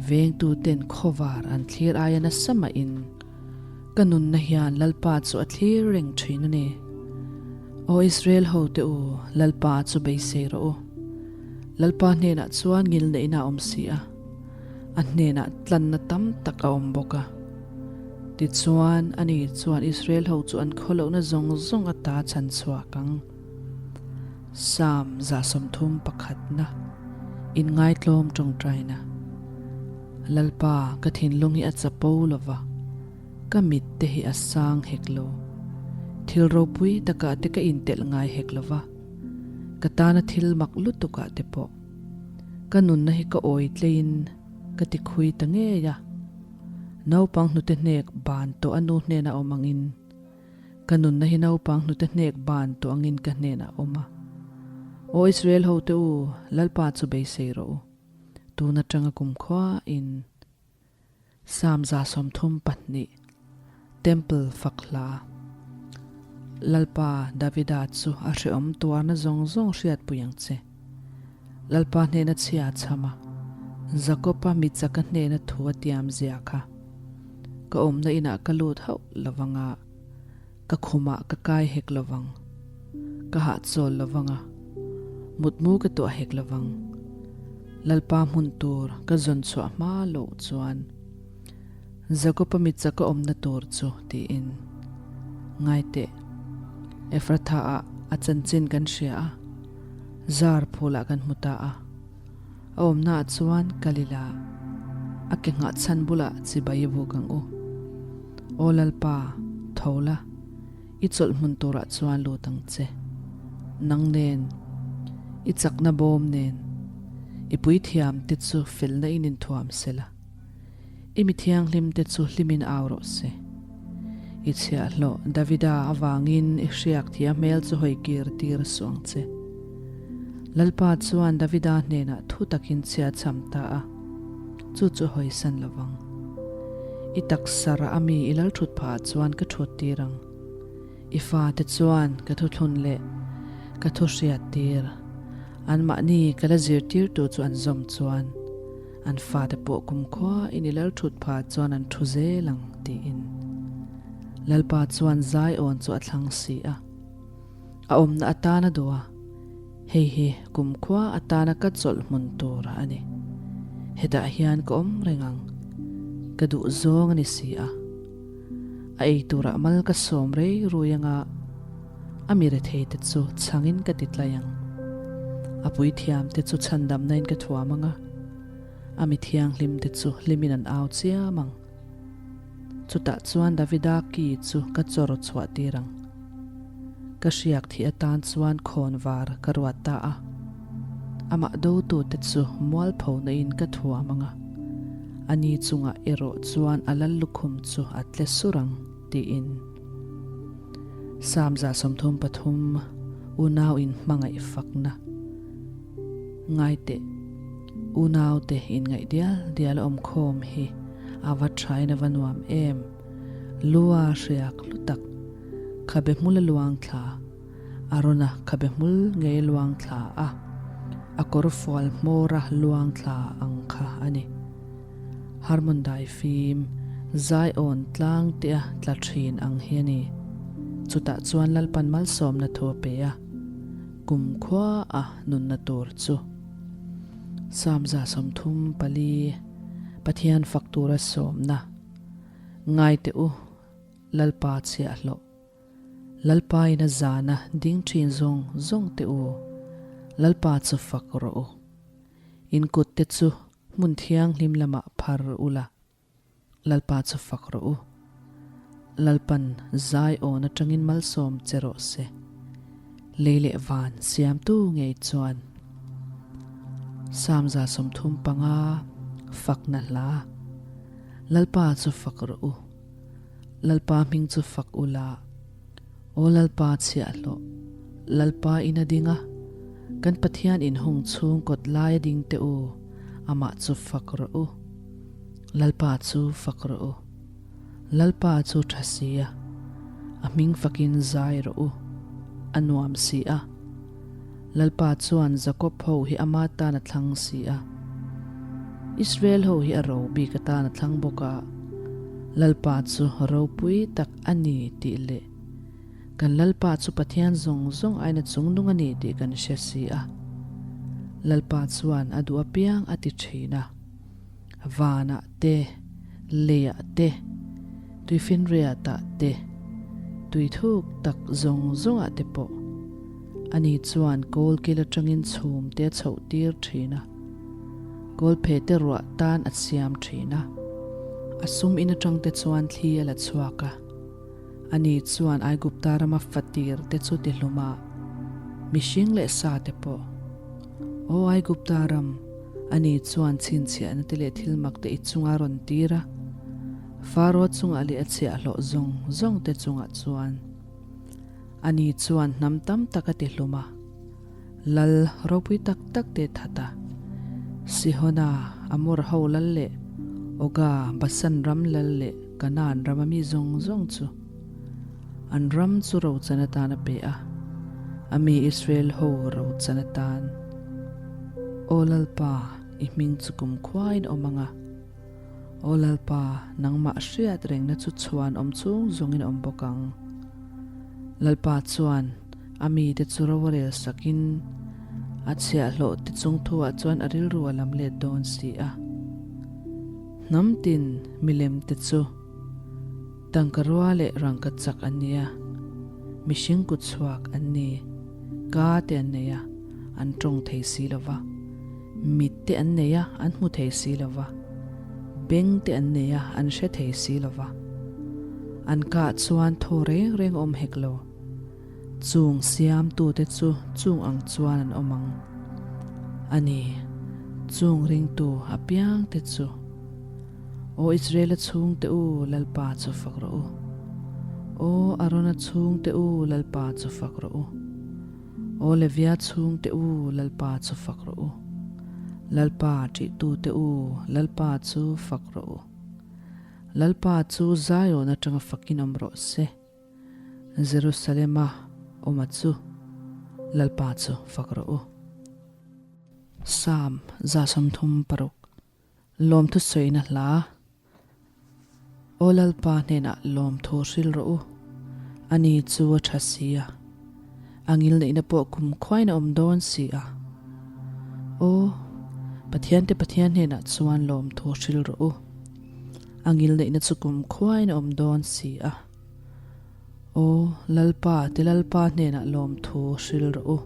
vengtuten khawvar an thlir aia nasa mah in, ka nunna hian Lalpa chu a thlir reng thin a ni. Aw Israel hote u, Lalpa chu beisei rawh u. Lalpa hnenah chuan ngilneihna a awm si a, a hnenah tlanna tam tak a awm bawk a. Tichuan, ani chuan Israel ho chu an khawlohna zawng zawng ata chhan chhuak ang. Psalm 31, Inngaitlawm tawngtaina. Lalpa, ka thinlung hi a chapo lo va, ka mit te hi a sang hek lo. Thil ropui takah te ka intelh ngai hek lo va, ka tana thil mak lutukah te pawh. Ka nunna hi ka awi tleiin ka ti khui ta ngei a. Naupang hnute hnek ban tawh a nu hnenah awm angin, ka nunna hi naupang hnute hnek ban tawh angin ka hnenah awm a. Aw Israel hote u, Lalpa chu beisei rawh u. Tun atanga kumkhua in Psalm 32, Temple fak hla. Lalpa Davida chu a hrehawm tuarna zawng zawng hriatpui ang che. Lalpa hnena chhia a chham a, Jakob-a michaka hnena thu a tiam zia kha. Ka awmna inah ka lut hauh lo vang a, ka khumah ka kai hek lo vang. Ka hahchawl lo vang a, mutmu ka tuah hek lo vang. Lalpa hmun tur ka zawn chhuah hma loh chuan Jakob-a michaka awmna tur chu tiin ngaiteh Ephrathah-ah a chanchin kan hria a. Zar phulah kan hmu ta a, a awmnaah chuan kal ila, a ke nghah chhan bulah chibai i buk ang u. Aw Lalpa, tho la, i chawlh hmun turah chuan lut ang che. Nang nen, i chakna bawm nen, i puithiam te chu felna in inthuam sela. I mi thianghlim te chu hlimin au rawh se. I chhiahhlawh Davida avangin i hriak thia hmel chu hawi kir tir suh ang che. Lalpa chuan Davida hnenah thu takin chhia cham ta a, chu chu hawisan lo vang. I taksa rah a mi i lal thut phah chuan ka thut tir ang. I fate chuan ka thuthlun leh ka thu hriat tir, anmahni ka la zirtirtu chu an zawm chuan, An fate pawh kumkhua in i lal thut phah chuan an thu zel ang, tiin. Lalpa chuan Zion chu a thlang si a. A awmna atana duh a, hei hi kumkhua atana ka chawlh hmun tur a ni. Hetah hian ka awm reng ang, ka duh zawng a ni si a. A ei turah mal ka sawm rei rui anga a mi retheite chu chhangin ka ti tlai ang. A puithiamte chu chhandamnain ka thuam anga, a mi thianghlimte chu hlimin an au chiam ang. Chutah chuan Davida ki chu ka chawr chhuah tir ang. Ka hriak thih atan chuan khawn var ka ruat ta a. Amah dotute chu mualphona in ka thuam ang a, ani chungah erawh chuan a lal lukhum chu a tle sur ang, tiin. Psalm 33, Unau in hmangaih fakna. Ngaiteh, unaute inngaih dial dial a awmkhawm hi a va thain a va nuam em! Lua hriak hlu tak, khabe hmul a luang thla. Arona khabe hmul ngei luang thla a, a kawr fual hmawra luang thla ang kha a ni. Harmon dai fim, Zion tlang tea tla thin ang hi a ni. Chutah chuan Lalpan malsawmna thu a pe a, kumkhua a nunna tur chu. Psalm 34, Pathian fak tura sawmna, Ngai teh u, Lalpa chhiahhlawh. Lalpa in a zana ding thin zawng zawng teh u, Lalpa chu fak rawh u. In kut te chu hmun thianghlim lamah phar u la, Lalpa chu fak rawh u. Lalpan zai awn atangin malsawm che rawh se. Lei leh van siamtu ngei chuan. Psalm 35, Fakna hla, Lalpa chu fak rawh u. Lalpa hming chu fak u la, Aw Lalpa chhiahhlawh, Lalpa in a ding a, kan Pathian in hung chhung kawt lai a ding teh u, amah chu fak rawh u. Lalpa chu fak rawh u. Lalpa chu tha si a, a hming fakin zai rawh u, a nuam si a. Lalpa chuan Jakob ho hi ama tan a thlang si a, Israel ho hi a ro bik atan a thlang bawk a, Lalpa chu ropui tak a ni tih leh kan Lalpa chu Pathian zawng zawng aina chungnung a ni tih kan hre si a. Lalpa chuan a duh apiang a ti thin a, vanah te, leiah te, Tuifinriatah te, tui thuk tak zawng zawngah te pawh ani chuan kawlkil atangin chhum te a chhoh tir thin a, kawlphe te ruah tan a siam thin a, a sum in atang te chuan thli a la chhuak a, ani chuan Aigupta rama fatir te chu ti hlum a, mihring leh sa te pawh. Aw Aigupta ram, ani chuan chhinchhiahna te leh thil mak te i chunga rawn tir a, Faro chungah leh a chhiahhlawh zawng zawng te chungah chuan. Ani chuan hnam tam tak a ti hlum a, lal ropui tak tak te that a. Sihona, Amor ho lal leh Oga, Basan ram lal leh Kanaan rama mi zawng zawng chu an ram chu rochan atan a pe a, a mi Israel ho rochan atan. Aw Lalpa, i hming chu kumkhuain awm ang a. Aw Lalpa, nangmah hriat rengna chu chhuan awm chung zawngin awm bawk ang. Lalpa chuan a mite chu ro a rel sakin a chhiahhlawh te chung thuah chuan a rilru a lam let dawn si a. Hnam tin milem te chu tangka rua leh rangka chak an ni a, mihring kut chhuak an ni, ka te an nei a, an tawng thei si lo va. Mit te an nei a, an hmu thei si lo va. Beng te an nei a, an hre thei si lo va. An kah chuan thaw reng reng awm hek lo. Chung siamtute chu chung ang chuan an awm ang. A ni, chung ringtu apiangte chu. Aw Israela chhungte u, Lalpa chu fak rawh u. Aw Arona chhungte u, Lalpa chu fak rawh u. Aw Levia chhungte u, Lalpa chu fak rawh u. Lalpa ṭihtute u, Lalpa chu fak rawh u. Lalpa chu Zion aṭanga fakin awm rawh se. Jerusalema awma chu Lalpa chu fak rawh u. Psalm 36 Lawmthu sawina hla. Aw Lalpa hnenah lawmthu hril rawh u, ani chu a tha si a, a ngilneihna pawh kum khuain a awm dawn si a. Aw, Pathiante Pathian hnenah chuan lawmthu hril rawh u, a ngilneihna chu kum khuain a awm dawn si a. Aw, Lalpa te Lalpa hnenah lawmthu hril rawh u,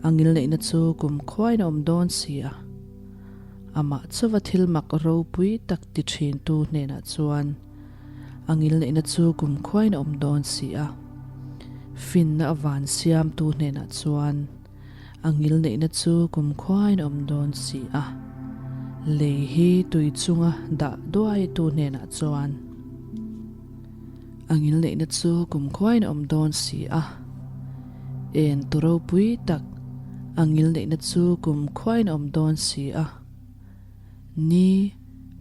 a ngilneihna chu kum khuain a awm dawn si a. Amah chauva thil mak ropui tak ti thintu hnenah chuan a ngilneihna chu kumkhuain a awm dawn si a. Finna a van siamtu hnenah chuan a ngilneihna chu kumkhuain a awm dawn si a. Lei hi tui chunga dah duaitu hnenah chuan a ngilneihna chu kumkhuain a awm dawn si a. En tu ropui tak a ngilneihna chu kumkhuain a awm dawn si a. Ni,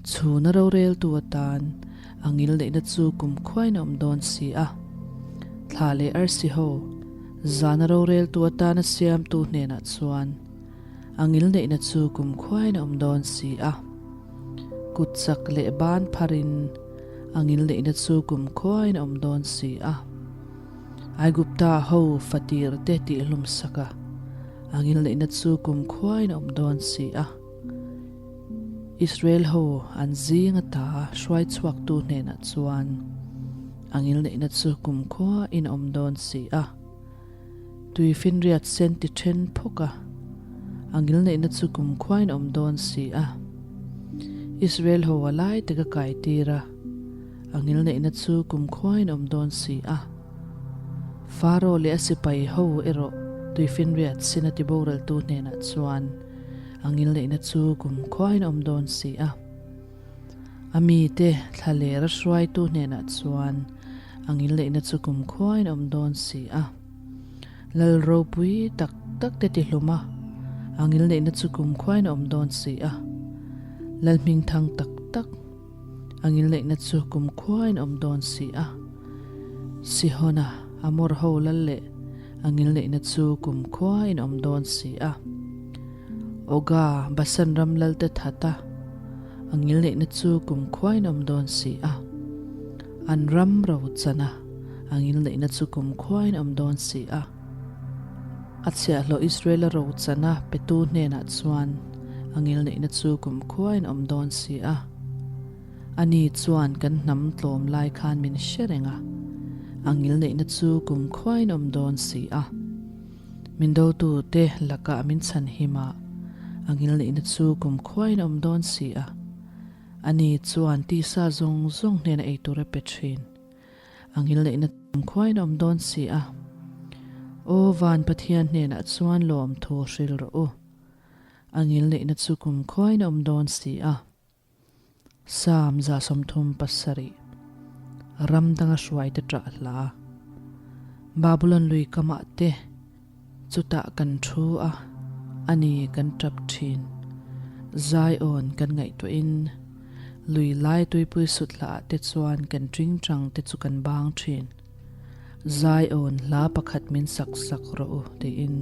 chhuna roreltu atan a ngilneihna chu kumkhuain a awm dawn si a. Thla leh arsi ho, zana roreltu atana siamtu hnenah chuan a ngilneihna chu kumkhuain a awm dawn si a. Kut chak leh ban pharin a ngilneihna chu kumkhuain a awm dawn si a. Aigupta ho fatir te tihhlum sak a, a ngilneihna chu kumkhuain a awm dawn si a. Israel ho an zing ata hruai chhuaktu hnenah chuan a ngilneihna chu kumkhuain a awm dawn si a. Tuifinriat sen ti then phawk a, a ngilneihna chu kumkhuain a awm dawn si a. Israel ho a lai tak a kai tir a, a ngilneihna chu kumkhuain a awm dawn si a. Faro leh a sipai ho erawh tuifinriat sin a tiboraltu hnenah chuan a ngilneihna chu kumkhuain a awm dawn si a. A mite thlalera hruaitu hnenah chuan a ngilneihna chu kumkhuain a awm dawn si a. Lal ropui tak tak te tihlum a, a ngilneihna chu kumkhuain a awm dawn si a. Lal hmingthang tak tak a ngilneihna chu kumkhuain a awm dawn si a. Sihona, Amor ho lal leh a ngilneihna chu kumkhuain a awm dawn si a. Oga, Basan ram lalte that a, a ngilneihna chu kumkhuain a awm dawn si a. An ram ro chan a, a ngilneihna chu kumkhuain a awm dawn si a. A chhiahhlawh Israela ro chan a petu hnenah chuan a ngilneihna chu kumkhuain a awm dawn si a. Ani chuan kan hnam tlawm lai khan min hre reng a, a ngilneihna chu kum khuain awm dawn si a. Min dotute lakah min chhan him a, a ngilneihna chu kum khuain awm dawn si a. Ani chuan tisa zawng zawng hnena ei tur a pe thin. A ngilneihna kum khuain awm dawn si a. Aw van Pathian hnenah chuan lawm thu hril rawh u. A ngilneihna chu kum khuain awm dawn si a. Psalm 37 Ram danga hruaite ṭah hla. Babulon lui kamah te chutah kan thu a, a ni kan ṭap ṭhin. Zion kan ngaihtuahin lui lai tuipui sut hlaah te chuan kan ṭingṭang te chu kan bang ṭhin. Zion hla pakhat min sak sak rawh u tiin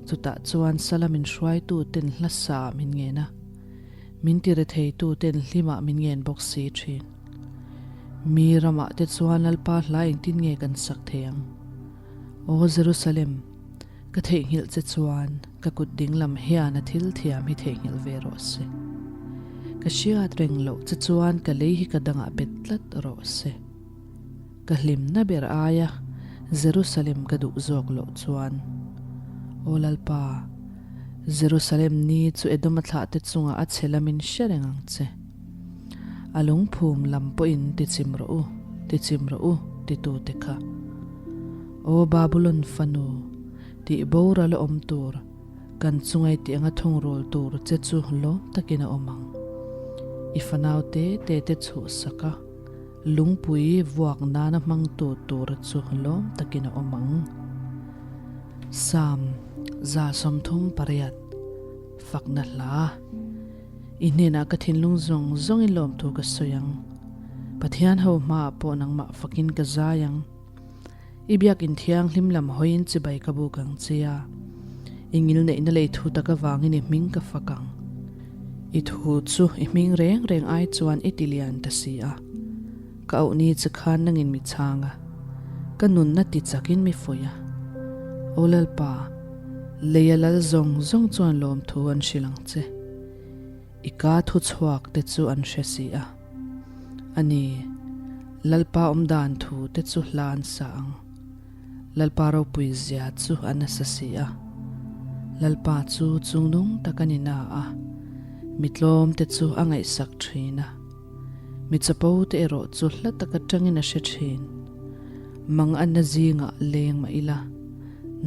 chutah chuan sala min hruaitu ten hla sa min ngen a. Min ti retheitu ten hlimah min ngen bawk si thin. Mi ramah te chuan Lalpa hla engtin nge kan sak thei ang? Aw Jerusalem, ka theihnghilh che chuan ka kut dinglam hian a thil thiam hi theihnghilh ve rawh se. Ka hriat reng loh che chuan ka lei hi ka dangah bet tlat rawh se. Ka hlimna ber aia Jerusalem ka duh zawk loh chuan, Aw Lalpa, Jerusalem ni chu Edoma thlahte chungah a chhe lamin hre reng ang che. A lungphum lam pawhin tichim rawh u, tichim rawh u, titute kha. Aw Babulon fanu, tih boral a awm tur, kan chungai tih anga thungrul tur che chu lawm takin a awm ang. I fanau te te te chhuhsak a. Lungpui vuak nana hmangtu tur chu lawm takin a awm ang. Psalm 38, Fakna hla. I hnenah ka thinlung zawng zawngin lawmthu ka sawi ang. Pathian ho hmaah pawh nangmah fakin ka zai ang. I biakin thianghlim lam hawiin chibai ka buk ang che a, i ngilneihna lei thu tak avangin i hming ka fak ang. I thu chu i hming reng reng ai chuan i ti lian ta si a, ka auhni che khan nangin mi chhang a, ka nunna ti chakin mi fuih a. Aw Lalpa, leia lal zawng zawng chuan lawmthu an hrilh ang che. I ka thu chhuak te chu an hre si a. A ni, Lalpa awmdan thu te chu hla an sa ang. Lalpa ropui zia chu a nasa si a. Lalpa chu chungnung tak a ni na a, mi tlawm te chu a ngaihsak thin a. Mi chapo te erawh chu hla tak atangin a hre thin. Mang anna zingah leng mah ila,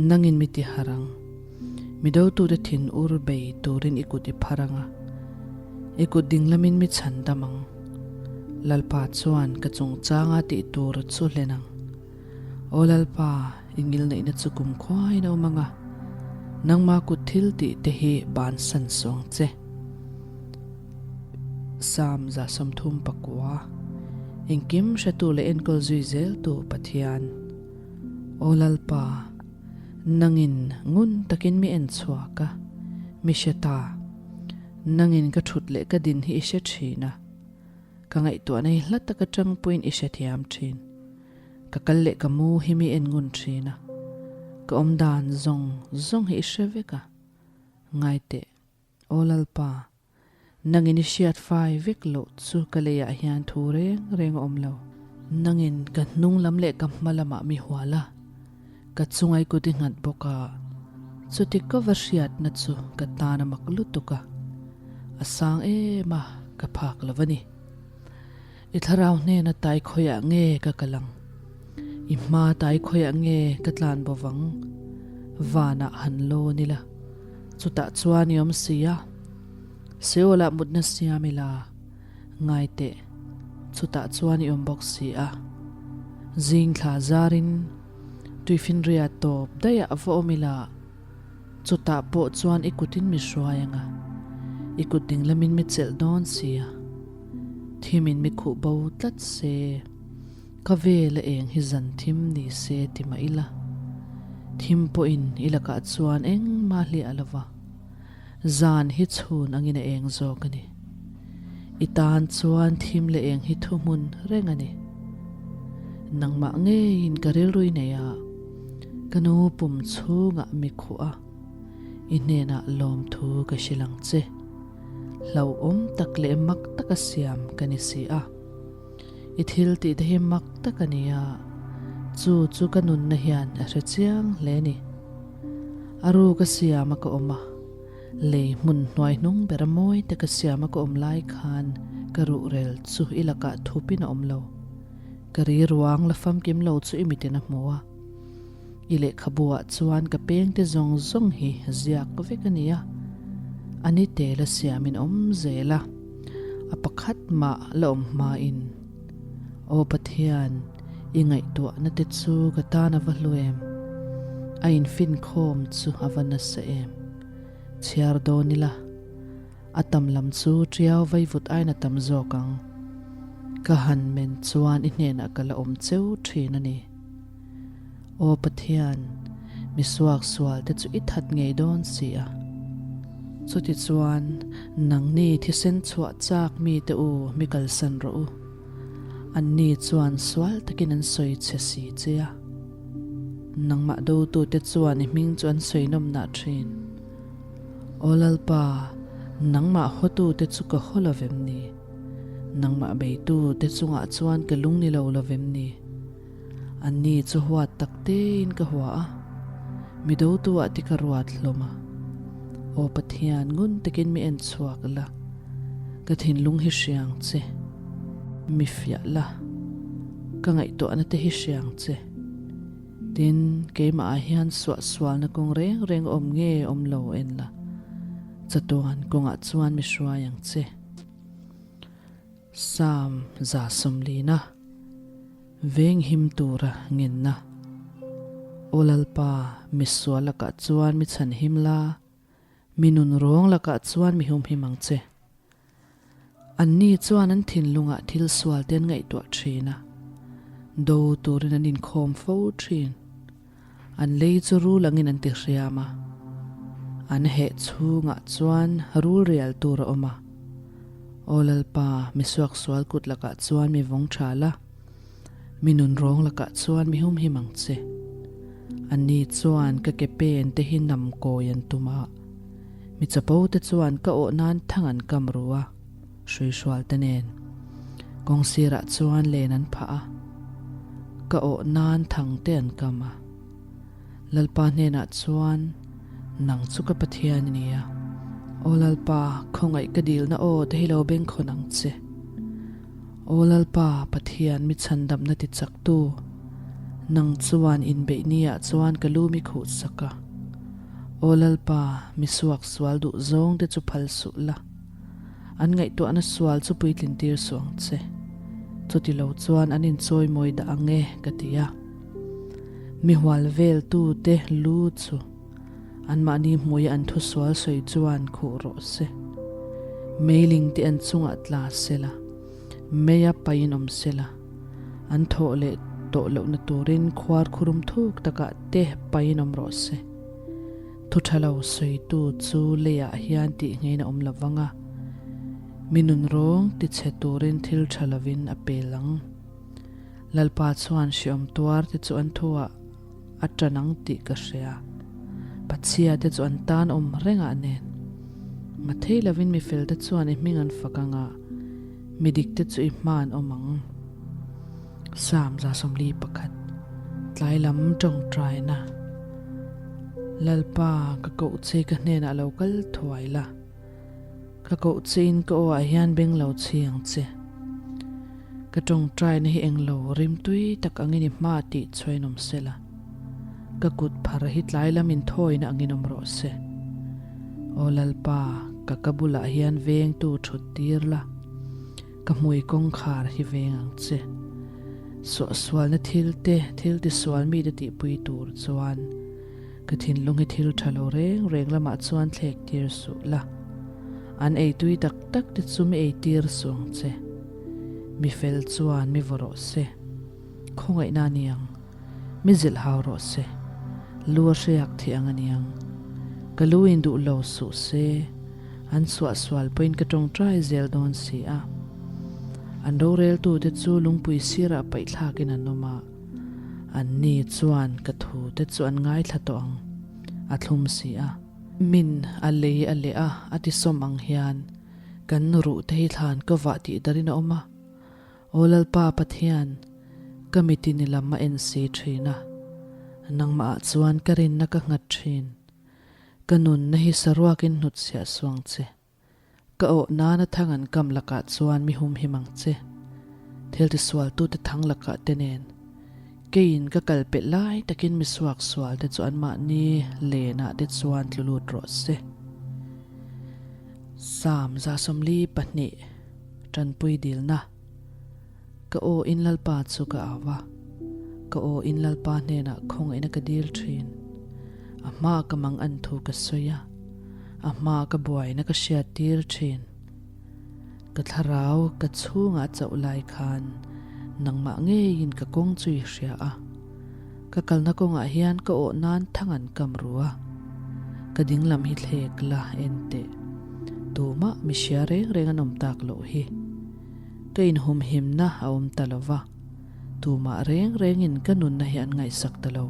nangin mi ti harh ang. Mi dotute thin ur bei turin i kut i phar ang a, i kut dinglamin mi chhan dam ang. Lalpa chuan ka chungchanga tih tur chu hlen ang. Aw Lalpa, i ngilneihna chu kum khuain a awm ang a, nangma kut thil tih te hi bansan suh ang che. Psalm 39, Engkim hretu leh enkawl zui zeltu Pathian. Aw Lalpa, Nangin ngun takin mi en chhuak a, mi hre ta. Nangin ka thut leh ka din hi i hre thin a, ka ngaihtuahna hi hla taka tangpuiin i hrethiam thin. Ka kal leh ka mu hi mi en ngun thin a, ka awmdan zawng zawng hi i hre vek a. Ngaiteh, Aw Lalpa, Nangin i hriat fai vek loh chu ka leiah hian thu reng reng a awm lo. Nangin ka hnung lam leh ka hma lamah mi hual a, ka chungai kut i nghat bawk a, chuti ka va hriatna chu ka tan a mak lutuk a, a sang em a, ka phak lo a ni. I thlarau hnena tai khawiah nge ka kal ang? I hma tai khawiah nge ka tlan bo vang? Vanah han lawn ila, chutah chuan i awm si a. Seolah mutna siam ila, ngai teh, chutah chuan i awm bawk si a. Zing thla zarin tuifinria tawp daih ah va awm ila, Chutah pawh chuan i kutin mi hruai ang a, i kut dinglamin mi chelh dawn si a. Thimin mi khuh bo tlat se, ka vel a eng hi zan thim ni se ti mah ila. Thim pawhin i lakah chuan engmah hliah lo va, zan hi chhun angin a eng zawk a ni. I tan chuan thim leh eng hi thuhmun reng a ni. Nangmah ngeiin ka rilrui nei a, ka nu pum chhungah mi khuh a, i hnenah lawmthu ka hrilh ang che. Hlauhawm tak leh mak taka siam ka ni si a. I thil tih te hi mak tak a ni a, chu chu ka nunna hian a hre chiang hle ni. A ru ka siam a ka awm a, lei hmun hnuai hnung ber a mawi te ka siam a ka awm lai khan ka ruhrel chu i lakah thupin a awm lo. Ka ri ruang la famkim lo chu i mitin a hmu a. I lehkhabu ah chuan ka peng te zawng zawng hi ziak vek a ni a, a ni tel a siamin awm zel a, a pakhat mah la awm hma in. Aw Pathian, i ngaihtuahna te chu ka tan a va hlu em? A infinkhawm chu a va nasa em? Chhiar dawn ila, a tam lam chu tiau vaivut aiin a tam zawk ang. Ka han men chuan i hnenah ka la awm cheu thin a ni. Aw Pathian, mi suaksual te chu i that ngei dawn si a. Chutichuan, nangni thisen chhuah chak mite u mi kalsan rawh u. Anni chuan sual takin an sawi che si che a. Nangmah dotute chuan i hming chu an sawi nawmnah thin. Aw Lalpa, nangmah hawtute chu ka haw lo vem ni? Nangmah beitute chungah chuan ka lung ni lo lo vem ni? Anni chu huat tak tein ka hua a, mi dotu ah ti ka ruat hlawm a. Aw Pathian, ngun takin mi en chhuak la, ka thinlung hi hriang che, mi fiah la, ka ngaihtuahna te hi hriang che. Tin, keimah ah hian suahsualna kawng reng reng awm nge awm lo en la, chatuan kawngah chuan mi hruai ang che. Psalm 140 Veng him tura ngenna Aw Lalpa, mi sual lakah chuan mi chhan him la, mi nun rawng lakah chuan mi hum him ang che. Anni chuan an thinlungah thil sual te an ngaihtuah thin a, do turin an inkhawm fo thin. An lei chu rul angin an ti hriam a, an heh chhungah chuan rul rial tur a awm a. Aw Lalpa, mi suaksual kut lakah chuan mi vawng tha la, mi nunrawng lakah chuan mi humhim ang che. Anni chuan ka ke pen te hi nam kawi an tum a, mi chapo te chuan ka awh nan thang an kam ru a, hruihrual te nen kawng sirah chuan len an phah a, ka awh nan thang te an kam a. Lalpa hnenah chuan, Nang chu ka Pathian i ni a, Aw Lalpa, khawngaih ka dilna aw te hi lo bengkhawn ang che. Aw Lalpa, Pathian mi chhandamna ti chaktu, nang chuan inbeih niah chuan ka lu mi khuh sak a. Aw Lalpa, mi suaksual duh zawng te chu phal suh la. An ngaihtuahna sual chu puitlin tir suh ang che. Chuti lo chuan an inchawi mawi dah ang e, ka ti a. Mi hual veltu te lu chu anmahni hmuia an thusual sawi chuan khuh rawh se. Meiling te an chungah tla se la, meia pain awm se la, an thawh leh tawh lohna turin khuar khurum thuk takah te pain awm rawh se. Thu tha lo sawitu chu leiah hian tih ngeiin a awm lo vang a, mi nun rawng ti chhe turin thil tha lovin a pel ang. Lalpa chuan hreawm tuar te chu an thuah a tan ang tih ka hria. Pachhia te chu an tan awm rengah nen. Mathei lovin mi fel te chuan i hming an fak ang a, mi dik te chu i hma an awm ang. Psalm 141, Tlai lam tawngtaina, Lalpa, ka koh che ka hnenah lo kal thuai la, ka koh che in ka aw ah hian beng lo chhi ang che. Ka tawngtaina hi englo rimtui tak angin i hma tih chhuain awm se la, ka kut phar hi tlai lam inthawina angin awm rawh se. Aw Lalpa, ka ka bulah hian vengtu thut tir la. Ka hmui kawngkhar hi veng ang che. Suahsualna thil te, thil tisual mite tihpui tur chuan ka thinlung hi thil tha lo reng reng lamah chuan thlek tir suh la. An eitui tak tak te chu mi eitir suh ang che. Mi fel chuan mi vaw rawh se. Khawngaihna a ni ang. Mi zilh hau rawh se. Lu a hriak thih ang a ni ang. Ka lu in duh lo suh se. An suahsual pawhin ka tawngtai zel dawn si a. An roreltute chu lungpui sirah paihthlakin an awm a. Anni chuan ka thute chu an ngaithla tawh ang, a thlum si a. Min a lei a leh a, a tisawm ang hian. Kan ruh te hi thlan ka vah tih darin a awm a. Aw Lalpa Pathian, ka mitin i lam a en si thin a. Nangmah ah chuan ka rinna ka nghat thin. Ka nunna hi saruakin hnutchhiah suang che. Ka awh nana thang an kam lakah chuan mi humhim ang che. Thil tisualtute thang lakah te nen. Keiin ka kal pelh lai takin mi suak sual te chu anmahni lenah te chuan tlu lut rawh se. Sam 72 Tanpui dilna Ka aw in Lalpa chu ka au a, ka aw in Lalpa hnenah khawngaihna ka dil thin. A hmaa ka mang an thu ka sawi a, a hmaa ka buaina ka hriat tir thin. Ka thlarau ka chhungah chauh lai khan nangmah ngeiin ka kawng chu i hria a, ka kalna kawngah hian ka awh nan thang an kam ru a, ka dinglam hi thlek la en teh. Tumah mi hria reng reng an awm tak loh hi. Ka inhumhimna a awm ta lo va, tumah reng rengin ka nunna hi an ngaihsak ta lo.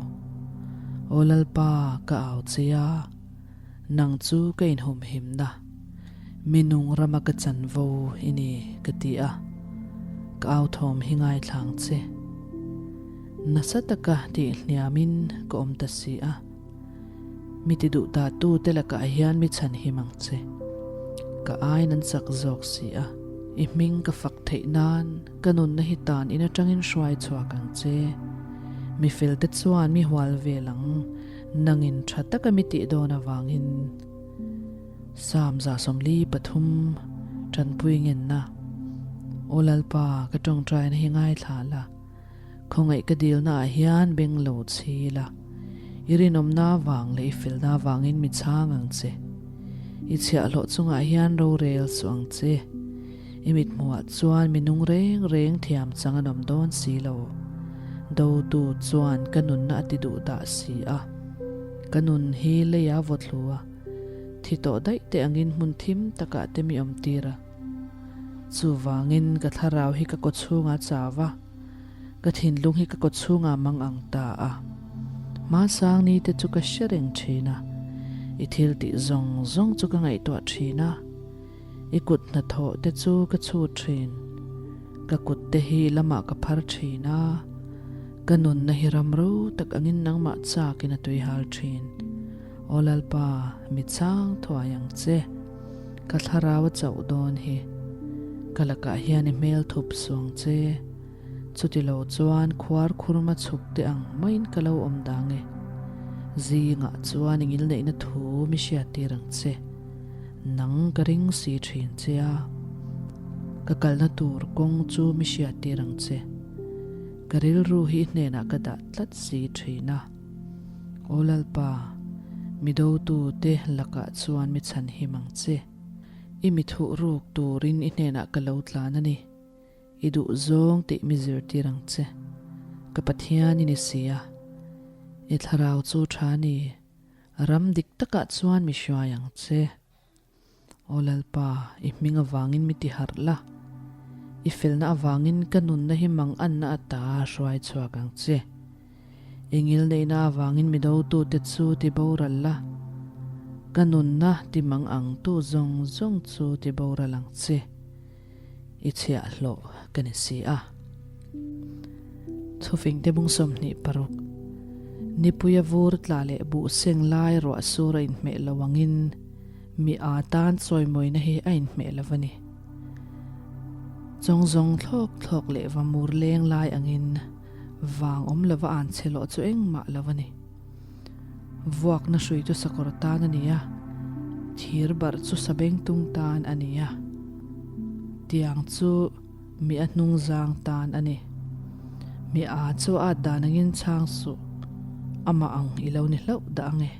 Aw Lalpa, ka au che a, nang chu ka inhumhimna, mi nung rama ka chanvo i ni, ka ti a, ka au thawm hi ngaithlang che. Nasa taka tihhniamin ka awm ta si a. Mi ti duh ta tu te lakah hian mi chhan him ang che. Ka aiin an chak zawk si a. I hming ka fak theih nan ka nunna hi tan in atangin hruai chhuak ang che. Mi fel te chuan mi hual vel ang, nangin tha taka mi tih dawn avangin. Psalm 43 Tanpui ngenna Aw Lalpa, ka tawngtaina hi ngaithla la. Khawngaih ka dilna ah hian beng lo chhi la, i rinawmna vang leh i felna vangin mi chhang ang che. I chhiahhlawh chungah hian rorel suh ang che. I mithmuhah chuan mi nung reng reng thiam chang an awm dawn si lo. Dotu chuan ka nunna a ti duh dah si a. Ka nun hi leia vawthlu a, thi tawh daih te angin hmun thim takah te mi awm tir a. Chuvangin ka thlarau hi ka kaw chhungah chau a, ka thinlung hi ka kaw chhungah mang ang ta a. Hmasang ni te chu ka hre reng thin a, i thil tih zawng zawng chu ka ngaihtuah thin a, i kut hnathawh te chu ka chhut thin. Ka kut te hi lamah ka phar thin a, ka nunna hi ram ro tak angin nangmah chakin a tuihal thin. Aw Lalpa, mi chang thuai ang che. Ka thlarau a chauh dawn hi. Ka lakah hian i hmel thup suang che. Chuti lo chuan khuar khurma chhuk te ang maiin ka lo awm dang e. Zingah chuan i ngilneihna thu mi hriattir ang che. Nang ka ring si thin che a. Ka kalna tur kawng chu mi hriattir ang che. Ka rilru hi i hnenah ka dah tlat si thin a. Aw Lalpa, mi dotute lakah chuan mi chhanhim ang che. I mi thuh ruk turin i hnenah ka lo tlan a ni. I duh zawng tih mi zirtir ang che. Ka Pathian i ni si a. I thlarau chu tha ni. Ram dik takah chuan mi hruai ang che. Aw Lalpa, i hming avangin mi ti harh la, i felna avangin ka nunna hi mang anna ata hruai chhuak ang che. I ngilneihna avangin mi dotute chu ti boral la, ka nunna ti mang ang tu zawng zawng chu ti boral ang che. I chhiahhlawh ka ni si a. Thufingte bung 26 Nipuia vur tla leh buh seng lai ruah sur a inhmeh lo angin mi a tan chawimawina hi a inhmeh lo a ni. Chawng zawng thlawk thlawk leh va mur leng lai angin vang awm lova an che lawh chu engmah lo a ni. Vuakna hrui chu sakawr tan a ni a, thir barh chu sabengtung tan a ni a, tiang chu mi a hnung zang tan a ni. Mi a chu a at dan angin chhang suh, amah ang i lo ni hlauh dah ang e.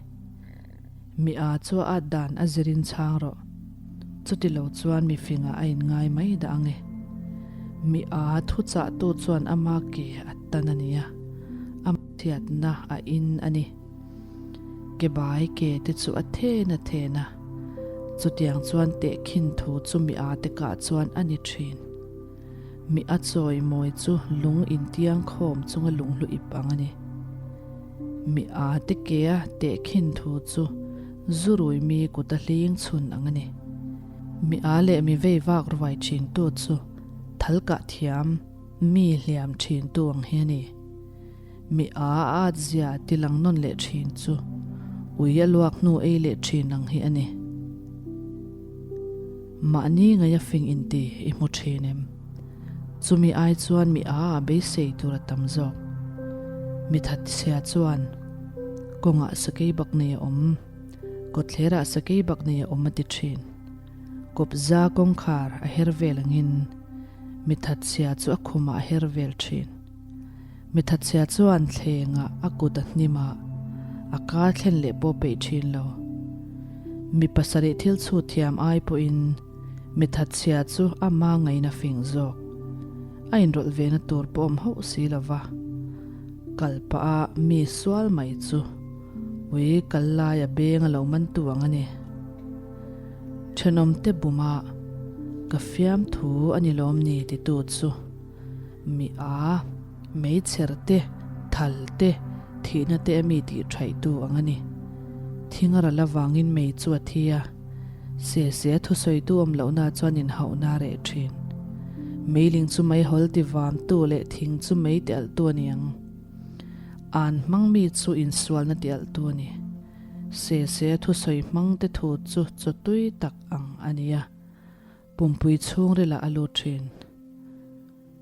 Mi a chu a at dan a zirin chhang rawh, chuti lo chuan mi fingah a inngai mai dah ang e. Mi a thuchahtu chuan ama ke a tan a ni a, a thiatna a in a ni. Ke bai ke te chu a then a then a, chutiang chuan tehkhin thu chu mi a te kah chuan a ni thin. Mi a chawi mawi chu lung intiang khawm chunga lunghlu ip ang a ni. Mi a te ke a tehkhin thu chu zurui mi kuta hling chhun ang a ni. Mi a leh mi vei vak ruai thintu chu thal kah thiam mi hliam thintu ang hi a ni. Mi a at zia ti lang nawn leh thin chu ui a luak hnu ei leh thin ang hi a ni. Mahni ngaia fing inti i hmu thin em? Chumi ai chuan mi a a beisei tur a tam zawk. Mi that chhia chuan kawngah sakei bak nei a awm, kawtthlerah sakei bak nei a awm a ti thin. Kawpza kawngkhar a her vel angin mi that chhia chu a khumah a her vel thin. Mi that chhia chuan thlengah a kut a hnim a, a ka thlen leh pawh peih thin lo. Mi pasarih thil chhut thiam ai pawhin Mi thatchhia chu a ma ngaina fing zawk. A inrawlh ve na tur pawh awm hauh si lo va. Kal pah a mi sual mai chu ui kal lai a beng a lo man tu ang a ni. Thenawm te bum a ka fiam thu a ni lawm ni ti tu chu mi a meichher te, thal te, thihna te a mi tih thaih tu ang a ni. Thing a ral avangin mei chu a thi a. Se se thusawitu awm lohna chuan inhauhna a reh thin. Meiling chu meihawl ti vamtu leh thing chu mei ti alhtu a ni ang. An hmang mi chu insualna ti alhtu a ni. Se se thusawi hmangte thu chu chawtui tak ang a ni a, pumpui chhungrilah a lut thin.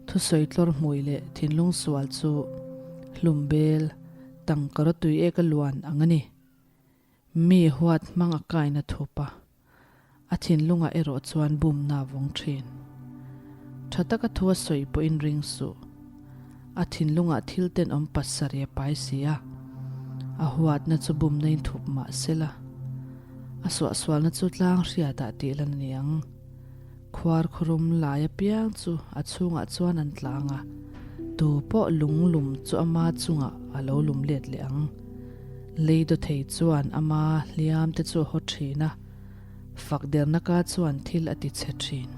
Thusawi tlawr hmui leh thinlung sual chu hlum bel tangkaraw tui eka luan ang a ni. Mi huat hmang a kaina thup a, a thinlungah erawh chuan bumna a vawng thin. Tha taka thu a sawi pawhin ring suh. A thinlungah thil tenawm pasarih a pai si a, a huatna chu bumna in thup mah sela, a suahsualna chu tlang hriatah tih lan a ni ang. Khuar khurum lai apiang chu a chhungah chuan an tlang a, tu pawh lung lum chu ama chungah a lo lum let leh ang. Lei dawthei chuan ama hliam te chu a haw thin a, fak derna ka chuan thil a ti chhe thin.